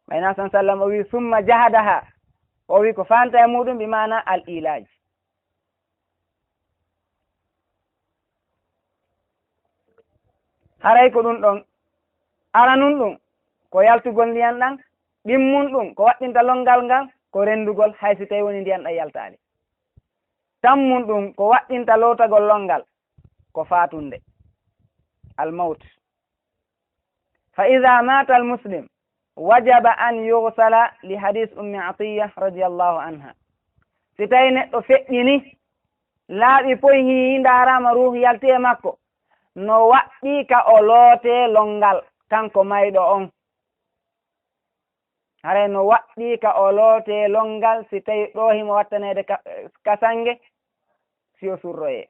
Ɓay Nelaaɗo sallam o wi'i, "Summa jahadaha." O wi'i ko faantata e muuɗum bi maana al ilaaj. Haray ko ɗum ɗon, aranun ɗum ko yaltugol ndiyan ɗan, ɗimmun ɗum ko waɗɗinta lonngal ngal ko renndugol, hay si tawi woni ndiyan ɗan yaltaali. Tammun ɗum ko waɗɗinta lootagol lonngal ko faatunde, al mawt. Fa iza mata al muslim wajaba an yughsala li hadis Ummi Atiyya radiyallahu anha. Si tawi neɗɗo feƴƴini, laaɓi poy, hii ndaaraama ruuhu yalti e makko, no waɗɗii ka o lootee lonngal, kanko mayɗo on. Haray no waɗɗii ka o lootee lonngal si tawi ɗoo himo wattaneede ka, ka sannge, si o surroyee.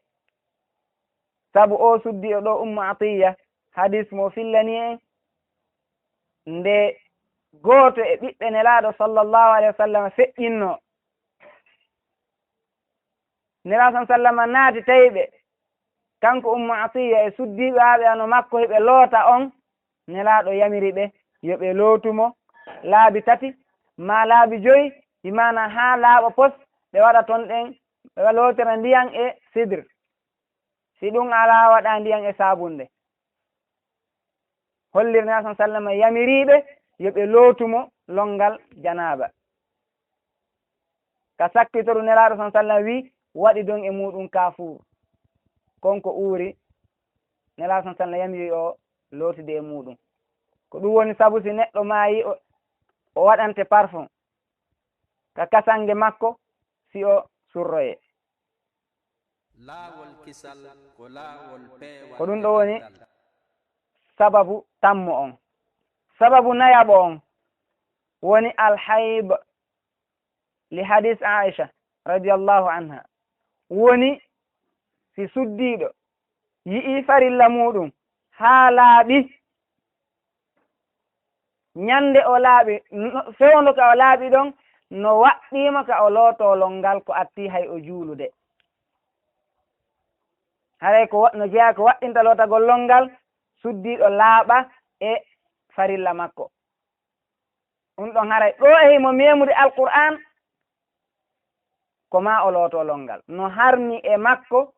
Sabu o suddiiɗo ɗoo Ummu Atiyya, Hadis mo fillani en nde gooto e ɓiɓɓe Nelaaɗo sallallahu alayhi wa sallam feƴƴinno. Nelaaɗo sallallahu alayhi wa sallam naati tawi ɓe, kanko Ummu Atiyya e suddiiɓe aɓe ano makko, hiɓe loota on. Nelaaɗo yamiri ɓe yo ɓe lootu mo laabi tati, maa laabi joyi, bi maana haa laaɓa pos, ɓe waɗa ton ɗen, ɓe lootira ndiyan e sidir. Si ɗum alaa, waɗa ndiyan e saabunde. Hollirnaa sallallahu alayhi wa sallam yamiriiɓe yo ɓe lootu mo lonngal janaaba. Ka sakkitoru Nelaaɗo sallallahu alayhi wa sallam wi, waɗi ɗon e muuɗum kaafuur. Kon ko uuri, Nelaaɗo sallallahu alayhi wa sallam yamiri o lootude e muuɗum. Ko ɗum woni sabu si neɗɗo maayi, o, o waɗante parfum ka kasange makko si o surroyee. Laawol kisal ko laawol peewal. Ko ɗum ɗo woni e sababu tammo on. Sababu nayaɓo on woni alhayb, li hadis Aisha radiyallahu anha, woni si suddiiɗo yi'i farilla muuɗum haa laaɓi, ñande o laaɓi, no-, fewndo ka o laaɓi ɗon, no waɗɗiimo ka o lootoo lonngal ko atti hay o juulude. Haray ko wa-, no jeyaa ko waɗɗinta lootagol lonngal, suddiiɗo laaɓa e farilla makko. Ɗum ɗon haray ɗo e himo meemude Alqur'aan, ko maa o lootoo lonngal. No harmi e makko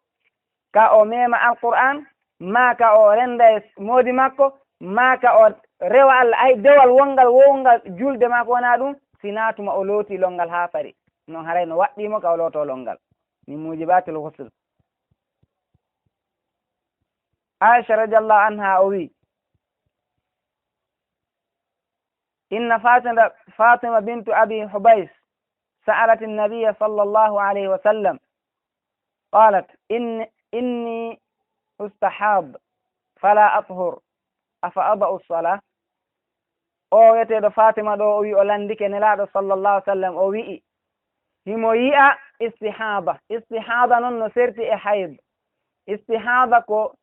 ka o meema Alqur'aan, maa ka o rennda e moodi makko, maa ka o rewa Alla. Ay dewal wonngal wowngal julde maa ko wonaa ɗum, si naa tuma o looti lonngal haa fari. Non haray no waɗɗii mo ka o lootoo lonngal. Min muujibaatil ghusl. Aisha radiyallahu anha o wi, إن فاطمة، فاطمة بنت أبي حبيش سألت النبي صلى الله عليه وسلم، قالت: إن، إني أستحاض فلا أطهر، أفأضع الصلاة؟ O wi'eteeɗo Fatima ɗo, o wi o lanndike Nelaaɗo sallallahu alaihi wa sallam, o wi'i, himo yi'a istihaada. Istihaada non no serti e hayd. Istihaada ko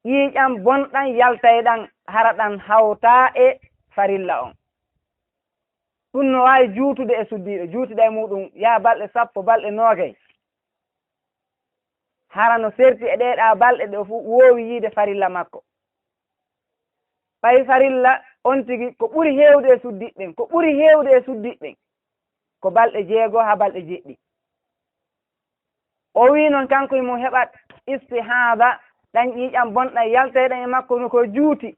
ƴiiƴam bonɗam yaltayɗam, hara ɗam hawtaa e farilla on. Ɗum no waawi juutude e suddiiɗo, juutida e muuɗum, yaha balɗe sappo, balɗe noogay. Hara no serti e ɗee ɗaa balɗe ɗe o fu woowi yiide farilla makko. Ɓay farilla on tigi ko ɓuri heewde e suddiiɓe ɓen, ko ɓuri heewde e suddiiɓe ɓen, ko balɗe jeego haa balɗe jeɗɗi. O wi'i non kanko himo heɓa istihaada, ɗan ƴiiƴam bonɗam yaltayɗam e makko no ko juuti.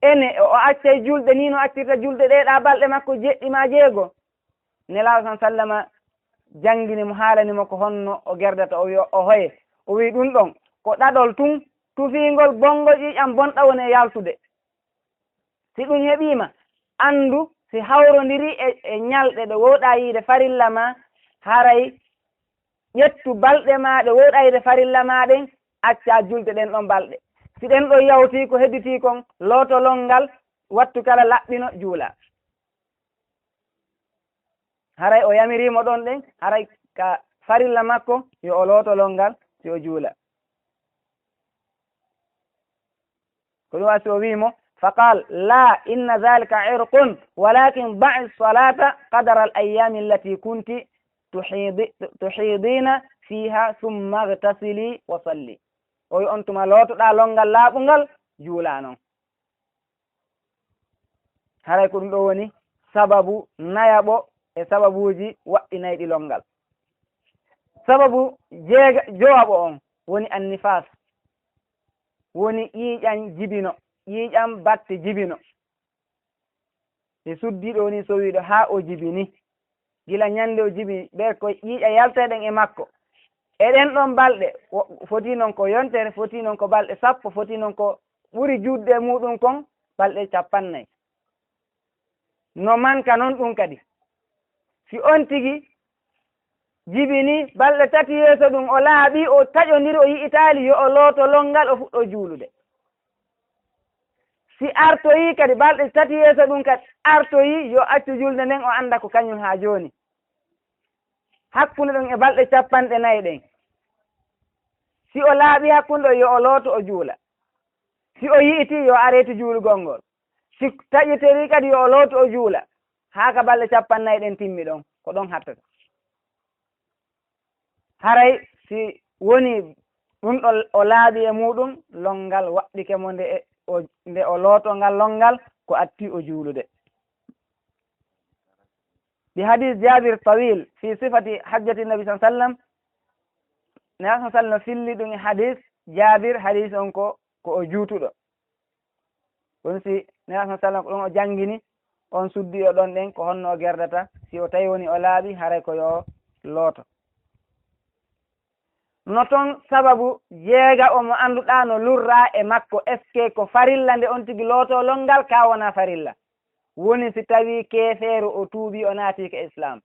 Ene o accay julde ni no accirta julde ɗee ɗaa balɗe makko jeɗɗi maa jeego. Nelaaɗo sallallahu alayhi wa sallama janngini mo, haalani mo ko honno o gerdata, o wi'i o hoye. O wi'i ɗum ɗon ko ɗaɗol tun tufiingol bonngol ƴiiƴam bonɗam woni e yaltude. Si ɗum heɓiima, anndu si hawrondiri e, e ñalɗe ɗe wowɗaa yiide farilla maa, haray ƴettu balɗe maa ɗe wowɗaa yiide farilla maa ɗen, accaa julde ɗen ɗon balɗe. Si ɗen ɗon yawtii, ko hedditii kon, looto lonngal, wattu kala laɓɓino, juula. Haray o yamirii mo ɗon ɗen, haray ka farilla makko yo o looto lonngal, si o juula. Ko ɗum waɗi si o wi'i mo, فقال: لا، إن ذلك عرق، ولكن ضعي الصلاة قدر الأيام التي كنت تحيض-، تحيضين فيها، ثم اغتسلي وصلي. O wi'i on tuma lootoɗaa lonngal laaɓungal, juulaa non. Haray ko ɗum ɗo woni sababu nayaɓo e sababuuji waɗɗinayɗi lonngal. Sababu jeega-, jowaɓo on woni annifaas, woni ƴiiƴam jibino, ƴiiƴam batte jibino. E suddiiɗo woni sowiiɗo haa o jibini. Gila ñande o jibi, ɓe ko ƴiiƴam yaltayɗam e makko. E ɗen ɗon balɗe, wo-, foti non ko yontere, foti non ko balɗe sappo, foti non ko ɓuri juutde e muuɗum kon, balɗe cappannayi. No manka non ɗum kadi. Si on tigi jibini balɗe tati yeeso ɗum, o laaɓi, o taƴondiri, o yi'itaali, yo o looto lonngal, o fuɗɗo juulude. Si artoyii kadi, balɗe tati yeeso ɗum kadi artoyii, yo accu julde nden, o annda ko kañum haa jooni. Hakkunde ɗon e balɗe cappanɗe nayi ɗen, si o laaɓii hakkunde ɗon, yo o looto, o juula. Si o yi'itii, yo o areetu juulugol ngol. Si taƴiterii kadi, yo o lootu o juula. Haa ka balɗe cappanɗe nayi ɗen timmi ɗon, ko ɗon hattata. Haray si wonii ɗun ɗon o laaɓi e muuɗun, lonngal waɗɗike mo nde e, o, nde o lootoo ngal lonngal, ko attii o juulude. Bi hadis Jaabir tawil fi sifati hajjati Nabi sallallahu alaihi wasallam, Nabi sallallahu alaihi wasallam filli ɗun e hadis Jaabir, hadis on ko, ko o juutuɗo. Ɗun si Nabi sallallahu alaihi wasallam ko ɗun o janngini, on suddiiɗo ɗon ɗen, ko honno o gerdata, si o tawi wonii o laaɓi, haray ko yo looto. No ton sababu jeega o mo annduɗaa no lurraa e makko, est-ce que ko farilla nde on tigi lootoo lonngal, kaa wonaa farilla? Woni si tawii keefeero o tuubii, o naatii ka Islaam.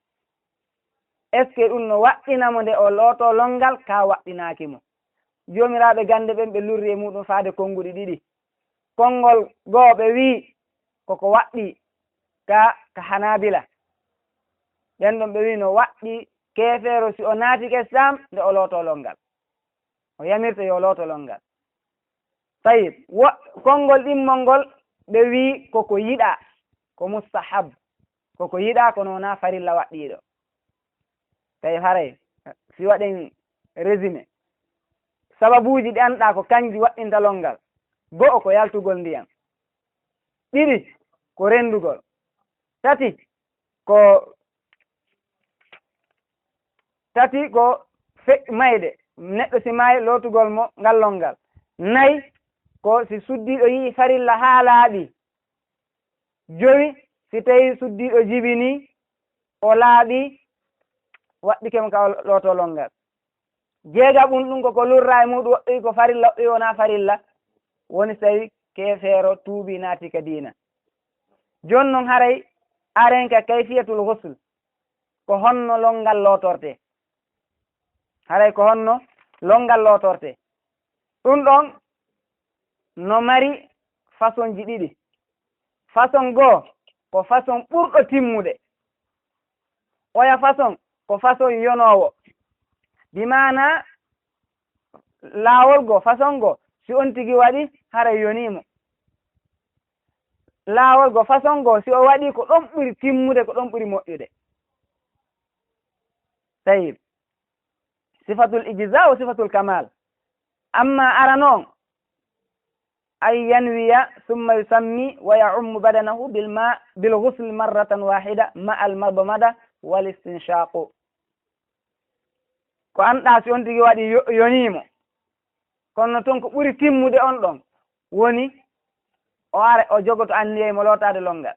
Est-ce que ɗun no waɗɗina mo nde o lootoo lonngal, kaa waɗɗinaaki mo? Joomiraaɓe gannde ɓen ɓe lurri e muuɗun faade konnguɗi ɗiɗi. Konngol goo ɓe wi'i, ko ko waɗɗii ka, ka Hanaabila. Ɓen ɗon ɓe wi'i no waɗɗii keefeero si o naati ka Islaam nde o lootoo lonngal. O yamirta yo looto lonngal. Tayyib, wo-, konngol ɗimmol ngol ɓe wi'i ko ko yiɗaa, ko mustahab, ko ko yiɗaa, kono wonaa farilla waɗɗiiɗo. Tawi haray, si waɗen résumé, sababuuji ɗi annduɗaa ko kanji waɗɗinta lonngal, go'o ko yaltugol ndiyan, ɗiɗi ko renndugol, tati ko, tati ko fe-, mayde, neɗɗo si maayi lootugol mo ngal lonngal, nayi ko si suddiiɗo yi'i farilla haa laaɓi, jowi, si tawii suddiiɗo jibinii, o laaɓii, waɗɗike mo ka o lootoo lonngal. Jeegaɓun ɗun ko ko lurraa e muuɗun, woɓɓe wi'i ko farilla, woɓɓe wi'i wonaa farilla. Woni si tawii keefeero tuubii naatii ka diina. Jooni non haray aren ka kayfiyatul ghusl, ko honno lonngal lootortee. Haray ko honno lonngal lootortee. Ɗun ɗon no mari fasonji ɗiɗi. Fason goo ko fason ɓurɗo timmude. Oya fason ko fason yonoowo. Bi maanaa laawol goo, fason goo, si on tigi waɗi, haray yonii mo. Laawol goo, fason goo, si o waɗi, ko ɗon ɓuri timmude, ko ɗon ɓuri moƴƴude. Tayyib. Sifatul ijza wa sifatul kamal. Amma arano on, an yanwiya summa yusammi wa ya'ummu badanahu bil ma, bil ghusl marratan wahida ma al madmada wal istinshaqu. Ko annduɗaa si on tigi waɗi yo-, yonii mo. Kono ton ko ɓuri timmude on ɗon woni o ara o jogoto anniyee mo lootaade lonngal.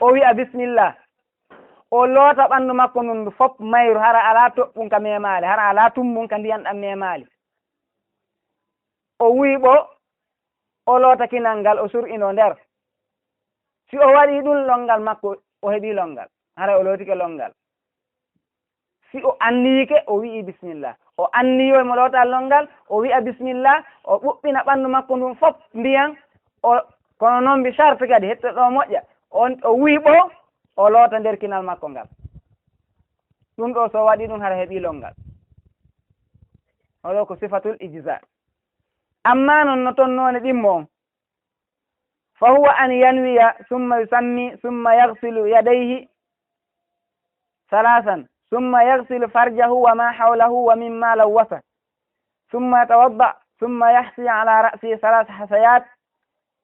O wi'a bismillah. O loota ɓanndu makko ndun ndu fof mayru, hara alaa toɓɓun ka meemaali, hara alaa tummbun ka ndiyan ɗan meemaali. O wi'i ɓo, o loota kinal ngal, o sur'inoo nder. Si o waɗii ɗun, lonngal makko, o heɓii lonngal. Hara o lootike lonngal. Si o anniyike, o wi'i bismillah. O anniyoy mo lootal lonngal, o wi'a bismillah, o ɓuɓɓina ɓanndu makko ndun fof ndiyan, o, kono non bi sharti kadi, hetto ɗo moƴƴa. On, o wi'i ɓo, o loota nder kinal makko ngal. Ɗun ɗo so waɗii ɗun, hara heɓii lonngal. Oɗo ko sifatul ijza. Amma non no ton noone ɗimmo on. فهو أن ينوي ثم يسمي ثم يغسل يديه ثلاثا ثم يغسل فرجه وما حوله ومما لوث ثم يتوضأ ثم يحثي على رأسه ثلاث حثيات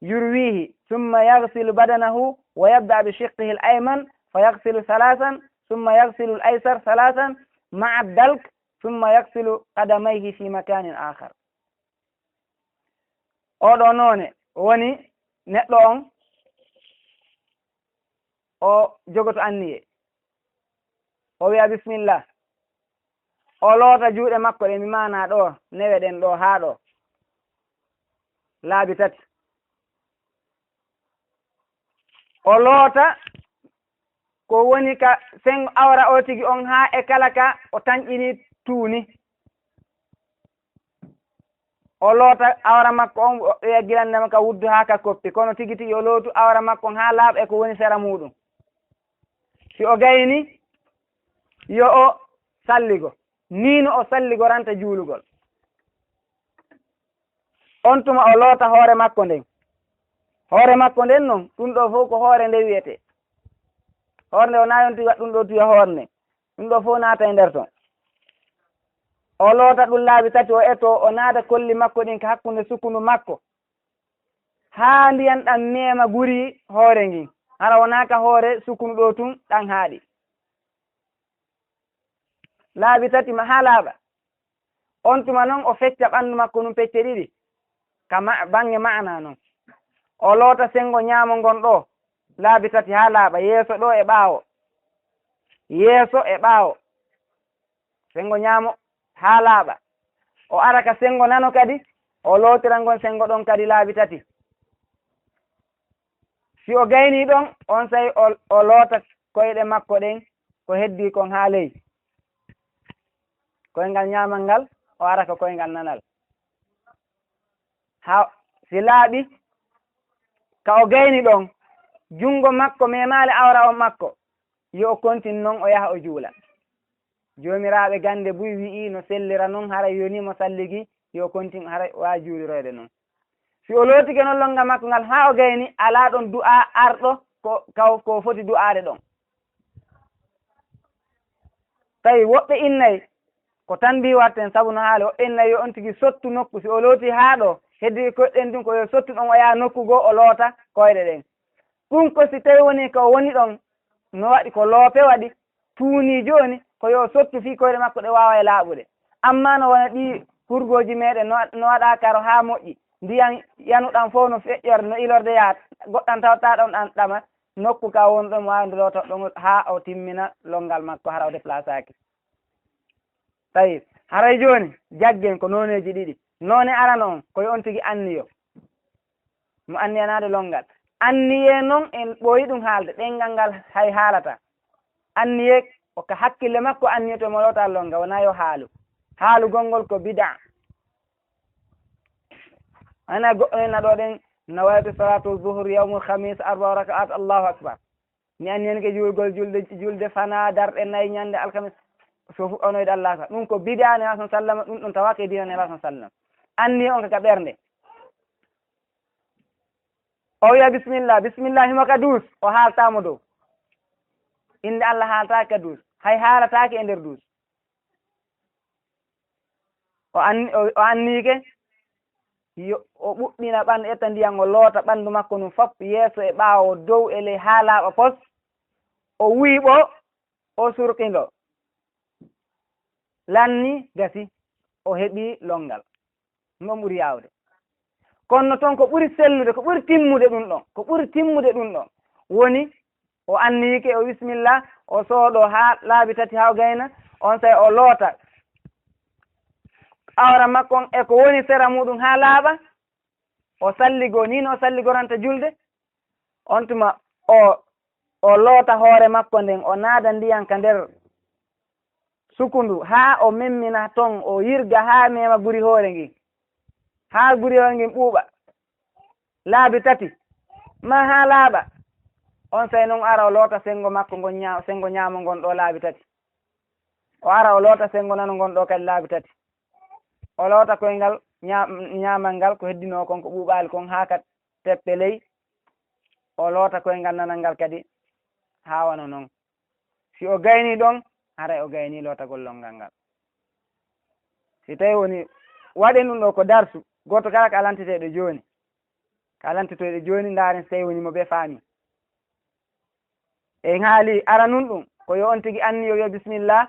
يرويه ثم يغسل بدنه ويبدأ بشقه الأيمن فيغسل ثلاثا ثم يغسل الأيسر ثلاثا مع الدلك ثم يغسل قدميه في مكان آخر. Oɗo noone woni neɗɗo on, o jogoto anniye, o wi'a bismillah, o loota juuɗe makko ɗe, mi maanaa ɗo, newe ɗen ɗo haa ɗo, laabi tati. O loota ko woni ka senngo awra o tigi on haa e kala ka o tanƴini tuuni. O loota awra makko on, o ɓeya gilannde makko ka wuddu haa ka koppi, kono tigi tigi o lootu awra makko on haa laaɓa e ko woni sera muuɗum. Si o gayni, yo o salligo. Nii no o salligoranta juulugol. On tuma o loota hoore makko nden. Hoore makko nden non, ɗum ɗo fof ko hoore nde wiyetee. Hoore nde wonaa yonti waɗ ɗum ɗo tuya hoore nde. Ɗum ɗo fof naata e nder ton. O loota ɗum laabi tati, o etoo, o naata kolli makko ɗin ka hakkunde sukkundu makko. Haa ndiyan ɗan meema guri hoore ngin. Hara wonaa ka hoore sukkundu ɗo tun ɗan haaɗi. Laabi tati ma haa laaɓa. On tuma non o fecca ɓandu makko ndun pecce ɗiɗi. Ka ma-, baŋŋe ma'ana non. O loota sengo ɲaamo ngon ɗo. Laabi tati haa laaɓa. Yeeso ɗo e ɓaawo. Yeeso e ɓaawo. Sengo ɲaamo haa laaɓa. O ara ka sengo nano kadi. O lootira ngon sengo ɗon kadi laabi tati. Si o gaynii ɗon, onsay o, o loota koyɗe makko ɗen ko heddii kon haa ley. Koyngal ɲaamal ngal, o ara ko koyngal nanal. Haa si laaɓi, ka o gayni ɗon, junngo makko memaali awra on makko, yo o kontin non o yaha o juula. Joomiraaɓe gannde buy wi'i no sellira non, haray yoni mo salligi, yo kontin, haray o waawi juuliroyde non. Si o lootike non lonngal makko ngal haa o gayni, alaa ɗon du'aa arɗo ko, kaw, ko foti du'aade ɗon. Tawi woɓɓe innay, ko tan mbi warten, sabu no haali, woɓɓe innay yo on tigi sottu nokku, si o looti haa ɗo, heddi koyɗe ɗen tun ko yo sottu ɗon, o yaha nokku goo, o loota koyɗe ɗen. Ɗum ko si tawi woni ko woni ɗon, no waɗi ko loope waɗi, tuuni jooni, ko yo sottu fii koyɗe makko ɗe waawa e laaɓude. Amma no wona ɗii hurgooji meɗen, no, no waɗa karo haa moƴƴi, ndiyan yanuɗan fof no feƴƴorde, no ilorde yaata, goɗɗan tawta ɗon ɗan ɗama, nokku ka woni ɗon waawi nde loota ɗon haa o timmina lonngal makko, hara o déplaçaaki. Tawi, haray jooni, jaggen ko nooneeji ɗiɗi. Noone arano on, ko yo on tigi anniyo. Mo anniyanaade lonngal. Anniyee non en ɓooyi ɗum haalde, ɗenngal ngal hay haalata. Anniyee ko ka hakkille makko anniyoto mo loota lonngal, wonaa yo haalu. Haalugol ngol ko bid'a. Ana goɗɗo en ɗo ɗen, nawaytu salatu zuhur yawmul khamis arba raka'at, Allahu akbar. Mi anniyanke juulgol julde, julde fana darɗe nayi ñande alkamis, so fuɗɗonoyde Allah ka. Ɗum ko bid'a Nela sallallahu alaihi wasallam, ɗum ɗon tawaaka e diina Nela sallallahu alaihi wasallam. Anniya on ka ɓernde. O wiya bismillah, bismillah himo ka duus, o haaltaa mo dow. Innde Allah haaltaake ka duus, hay haalataake e nder duus. O anni-, o, o anniyike, yo o ɓuɓɓina ɓandu, ƴetta ndiyan, o loota ɓandu makko ndun fop, yeeso e ɓaawo, dow e ley, haa laaɓa pos. O wuyɓo, o surqindo. Lanni, gasi, o heɓi lonngal. Ɗum ɗon ɓuri yaawde. Kono no toon ko ɓuri sellude, ko ɓuri timmude ɗum ɗon, ko ɓuri timmude ɗum ɗon woni o anniyike, o bismillah, o soodo haa laabi tati haa o gayna, onsay o loota awra makko on e ko woni sera muuɗum haa laaɓa, o salligo, nii no o salligoranta julde, on tuma o, o loota hoore makko nden, o naada ndiyan ka nder sukundu, haa o memmina ton, o yirga haa meema guri hoore ngin, haa guri hoore ngin ɓuuɓa laabi tati, maa haa laaɓa. Onsay non o ara o loota sengo makko ngon ña-, sengo ñaamo ngon ɗo laabi tati. O ara o loota sengo nano ngon ɗo kadi laabi tati. O loota koyngal ña-, ñaamal ngal ko heddinoo kon, ko ɓuuɓaali kon haa ka teppe ley. O loota koyngal nanal ngal kadi haa wano non. Si o gaynii ɗon, haray o gaynii lootagol lonngal ngal. Si tawii woni, waɗen ɗum ɗo ko darsu, gooto kala ka lantiteeɗo jooni. Ka lantitoyɗo jooni, ndaaren si tawii woni mo ɓe faami. En haali aranun ɗum, ko yo on tigi anniyo wiya bismillah,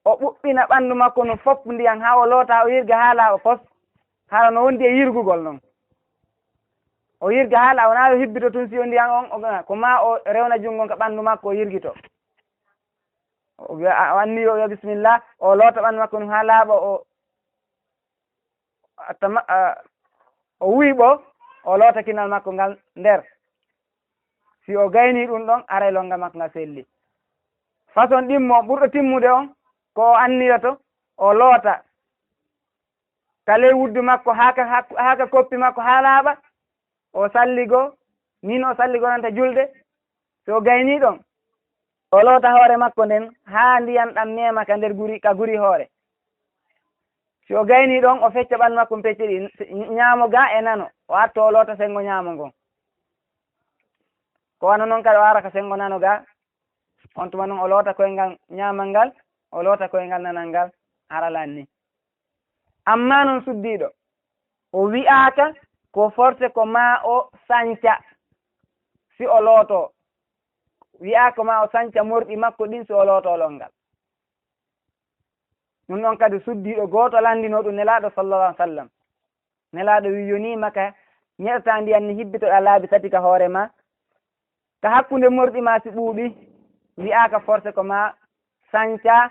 o ɓuɓɓina ɓanndu makko no fop ndiyan haa o loota, o yirga haa laaɓa pos, hara no wondi e yirgugol non. O yirga haa laaɓa, wonaa yo hibbito tun si o ndiyan on, o, ko maa o rewna junngo ka ɓanndu makko, o yirgito. O wiya, a, o anniyo, o wiya bismillah, o loota ɓanndu makko ndun haa laaɓa, o, a, tama, a, o wuyɓo, o loota kinal makko ngal nder. Si o gaynii ɗum ɗon, aray lonngal makko ngal selli. Façon ɗimmo ɓurɗo timmude on, ko o anniyoto, o loota ka ley wuddu makko, haa ka, haa, haa ka koppi makko, haa laaɓa, o salligo, nin o salligoranta julde. Si o gaynii ɗon, o loota hoore makko nden, haa ndiyan ɗan meema ka nder guri, ka guri hoore. Si o gaynii ɗon, o fecca ɓanndu makko pecce ɗiɗi, ñaamo ga e nano, o arto o loota senngo ñaamo ngon. Ko wano non kadi o ara ka senngo nano ga, on tuma non o loota koyngal ñaamal ngal, o loota koyngal nanal ngal, hara lanni. Amma non suddiiɗo, o wi'aaka ko forcé ko maa o sanca si o lootoo. Wi'aaka ko maa o sanca morɗi makko ɗin si o lootoo lonngal. Ɗum ɗon kadi suddiiɗo gooto lanndinoo ɗum Nelaaɗo sallallahu alaihi wasallam. Nelaaɗo wi, yonii ma ka ñeɗotaa ndiyan ni hibbitoɗaa laabi tati ka hoore ma, ka hakkunde morɗi ma si ɓuuɓi, wi'aaka forcé ko maa sanca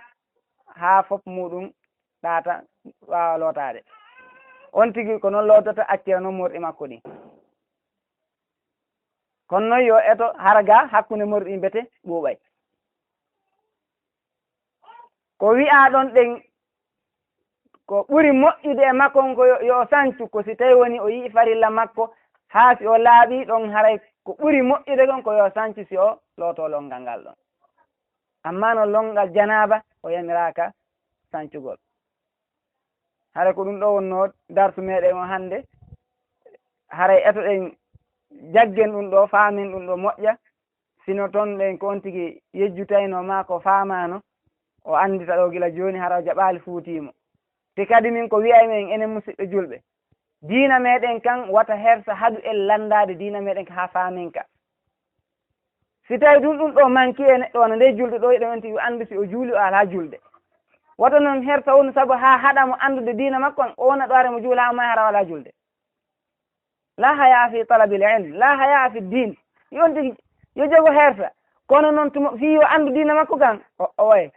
haa fof muuɗum ɗaata waawa lootaade. On tigi ko non lootata, accira non morɗi makko ɗin. Kono noon yo eto hara ga hakkunde morɗi ɗin bete ɓuuɓay. Ko wi'aa ɗon ɗen, ko ɓuri moƴƴude e makko on ko yo, yo o sancu, ko si tawi woni o yi'i farilla makko, haa si o laaɓii ɗon, haray ko ɓuri moƴƴude kon ko yo o sancu si o lootoo lonngal ngal ɗon. Amma no lonngal janaaba, o yamiraaka sancugol. Haray ko ɗum ɗo wonnoo darsu meɗen o hannde. Haray eto ɗen jaggen ɗum ɗo, faamen ɗum ɗo moƴƴa. Sino ton ɗen ko on tigi yejjutayno maa ko faamaano, o anndita ɗo gila jooni, hara o jaɓaali fuutiimo. Te kadi min ko wi'ay men enen musidɓe julɓe, diina meɗen kan wata hersa haɗu en lanndaade diina meɗen ka haa faamen ka. Si tawi ɗum, ɗum ɗo manki e neɗɗo wano nde julɗo ɗo, hiɗen on tigi anndu si o juuli o alaa julde. Wata non hersa wonu sabu haa haɗa mo anndude diina makko, o wona ɗo hare mo juula, amma hara o alaa julde. La haya fi talabil ilm, la haya fi din. Yo on tigi, yo jogo hersa. Kono non tuma fii yo anndu diina makko kan, o, o waye.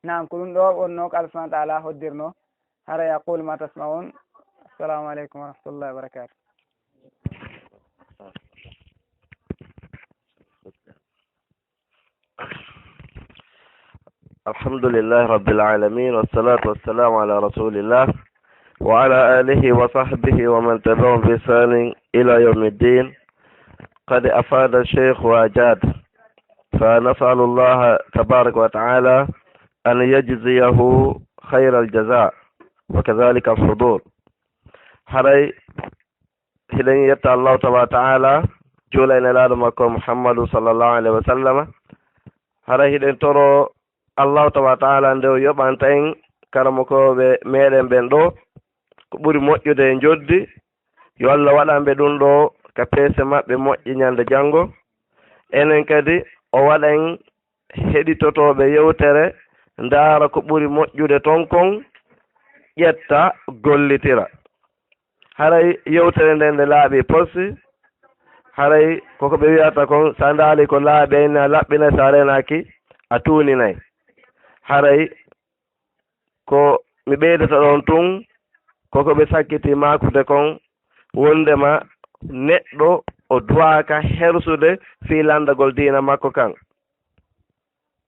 Naam, ko ɗum ɗo wonnoo ko Allah subhanahu wa ta'ala hoddirnoo. Hara yaqul ma tasma'un. Assalamu alaikum wa rahmatullahi wa barakatuh. الحمد لله رب العالمين، والصلاة والسلام على رسول الله وعلى آله وصحبه ومن تبعهم بإحسان إلى يوم الدين. قد أفاد الشيخ وأجاد، فنسأل الله تبارك وتعالى أن يجزيه خير الجزاء وكذلك الحضور. Haray hiɗen yetta Allahu tabaaraka wa ta'ala, juula e Nelaaɗo makko Muhammadu sallallahu alaihi wa sallama. Haray hiɗen toro Allahu tabaaraka wa ta'ala nde o yoɓanta en karamokooɓe meɗen ɓen ɗo ko ɓuri moƴƴude e njoddi, yo Allah waɗan ɓe ɗum ɗo ka peese maɓɓe moƴƴi ñande janngo. Enen kadi o waɗa en heɗitotooɓe yewtere, ndaara ko ɓuri moƴƴude ton kon, ƴetta, gollitira. Haray yewtere nden nde laaɓi posi, haray koko ɓe wi'ata kon, sa ndaali ko laaɓi, a inni a laɓɓinay, sa reenaaki, a tuuninay. Haray ko mi ɓeydata ɗon tun, koko ɓe sakkiti maakude kon, wondema neɗɗo o duwaaka hersude fii lanndagol diina makko kan.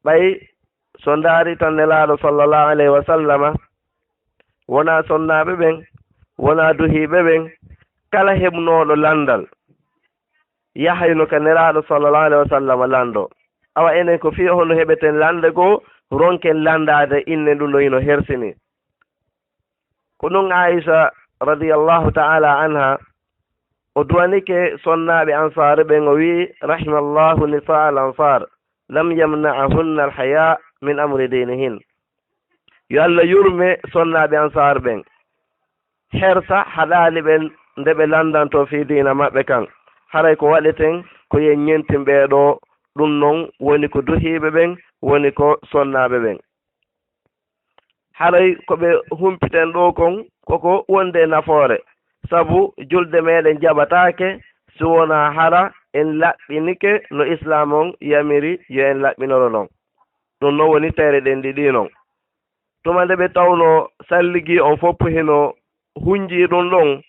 Ɓay so ndaari tan Nelaaɗo sallallahu alaihi wa sallama, wonaa sonnaaɓe ɓen, wonaa duhiiɓe ɓen, kala heɓnooɗo lanndal, yahayno ka Nelaaɗo sallallahu alaihi wa sallama lanndo. Awa enen ko fii hono heɓeten lannde goo, ronken lanndaade inne ɗum ɗo hino hersini. Ko ɗum Aisha radiyallahu ta'ala anha, o duwanike sonnaaɓe Ansaar ɓen, o wi'i, "Rahimallahu nisaa al Ansaar, lam yamna'ahunna al haya min amri dinihin." Yo Allah yurme sonnaaɓe Ansaar ɓen. Hersa haɗaali ɓen nde ɓe lanndantoo fii diina maɓɓe kan. Haray ko waɗeten ko yen ñentin ɓee ɗoo, ɗum non woni ko duhiiɓe ɓen, woni ko sonnaaɓe ɓen. Haray ko ɓe humpiten ɗoo kon, koko wonde nafoore, sabu julde meɗen jaɓataake si wonaa hara en laɓɓinike no Islaam on yamiri yo en laɓɓinoro non. Ɗum non woni tere ɗen ɗiɗi non. Tuma nde ɓe tawno salligii on fof hino hunjii ɗum ɗon,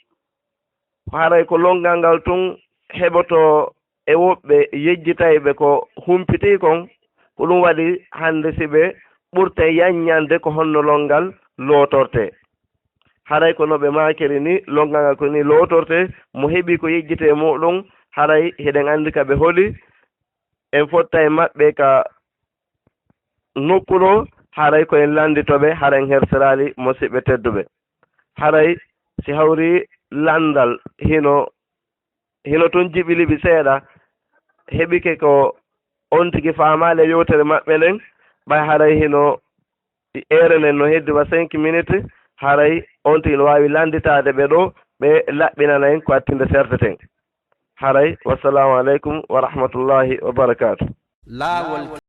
haray ko lonngal ngal tun heɓoto e woɓɓe yejjitayɓe ko humpitii kon, ko ɗum waɗi hannde si ɓe ɓurtay yanñande ko honno lonngal lootortee. Haray ko no ɓe maakiri ni, lonngal ngal ko ni lootortee, mo heɓi ko yejjitee muɗum, haray hiɗen anndi ka ɓe holi, en fottay maɓɓe ka nokku ɗo, Haray ko en lanndito ɓe, hara en hersiraali, musiɓɓe tedduɓe. Haray si hawri lanndal hino, hino tun jiɓi liɓi seeɗa, heɓike ko on tigi faamaali e yewtere maɓɓe nden, ɓay haray hino eere nden no heddi wa cinq minutes, haray on tigi no waawi lannditaade ɓe ɗoo, ɓe laɓɓinana en ko attinde serteten. Haray, wassalamu aleykum wa rahmatullahi wa barakaatu. Laawol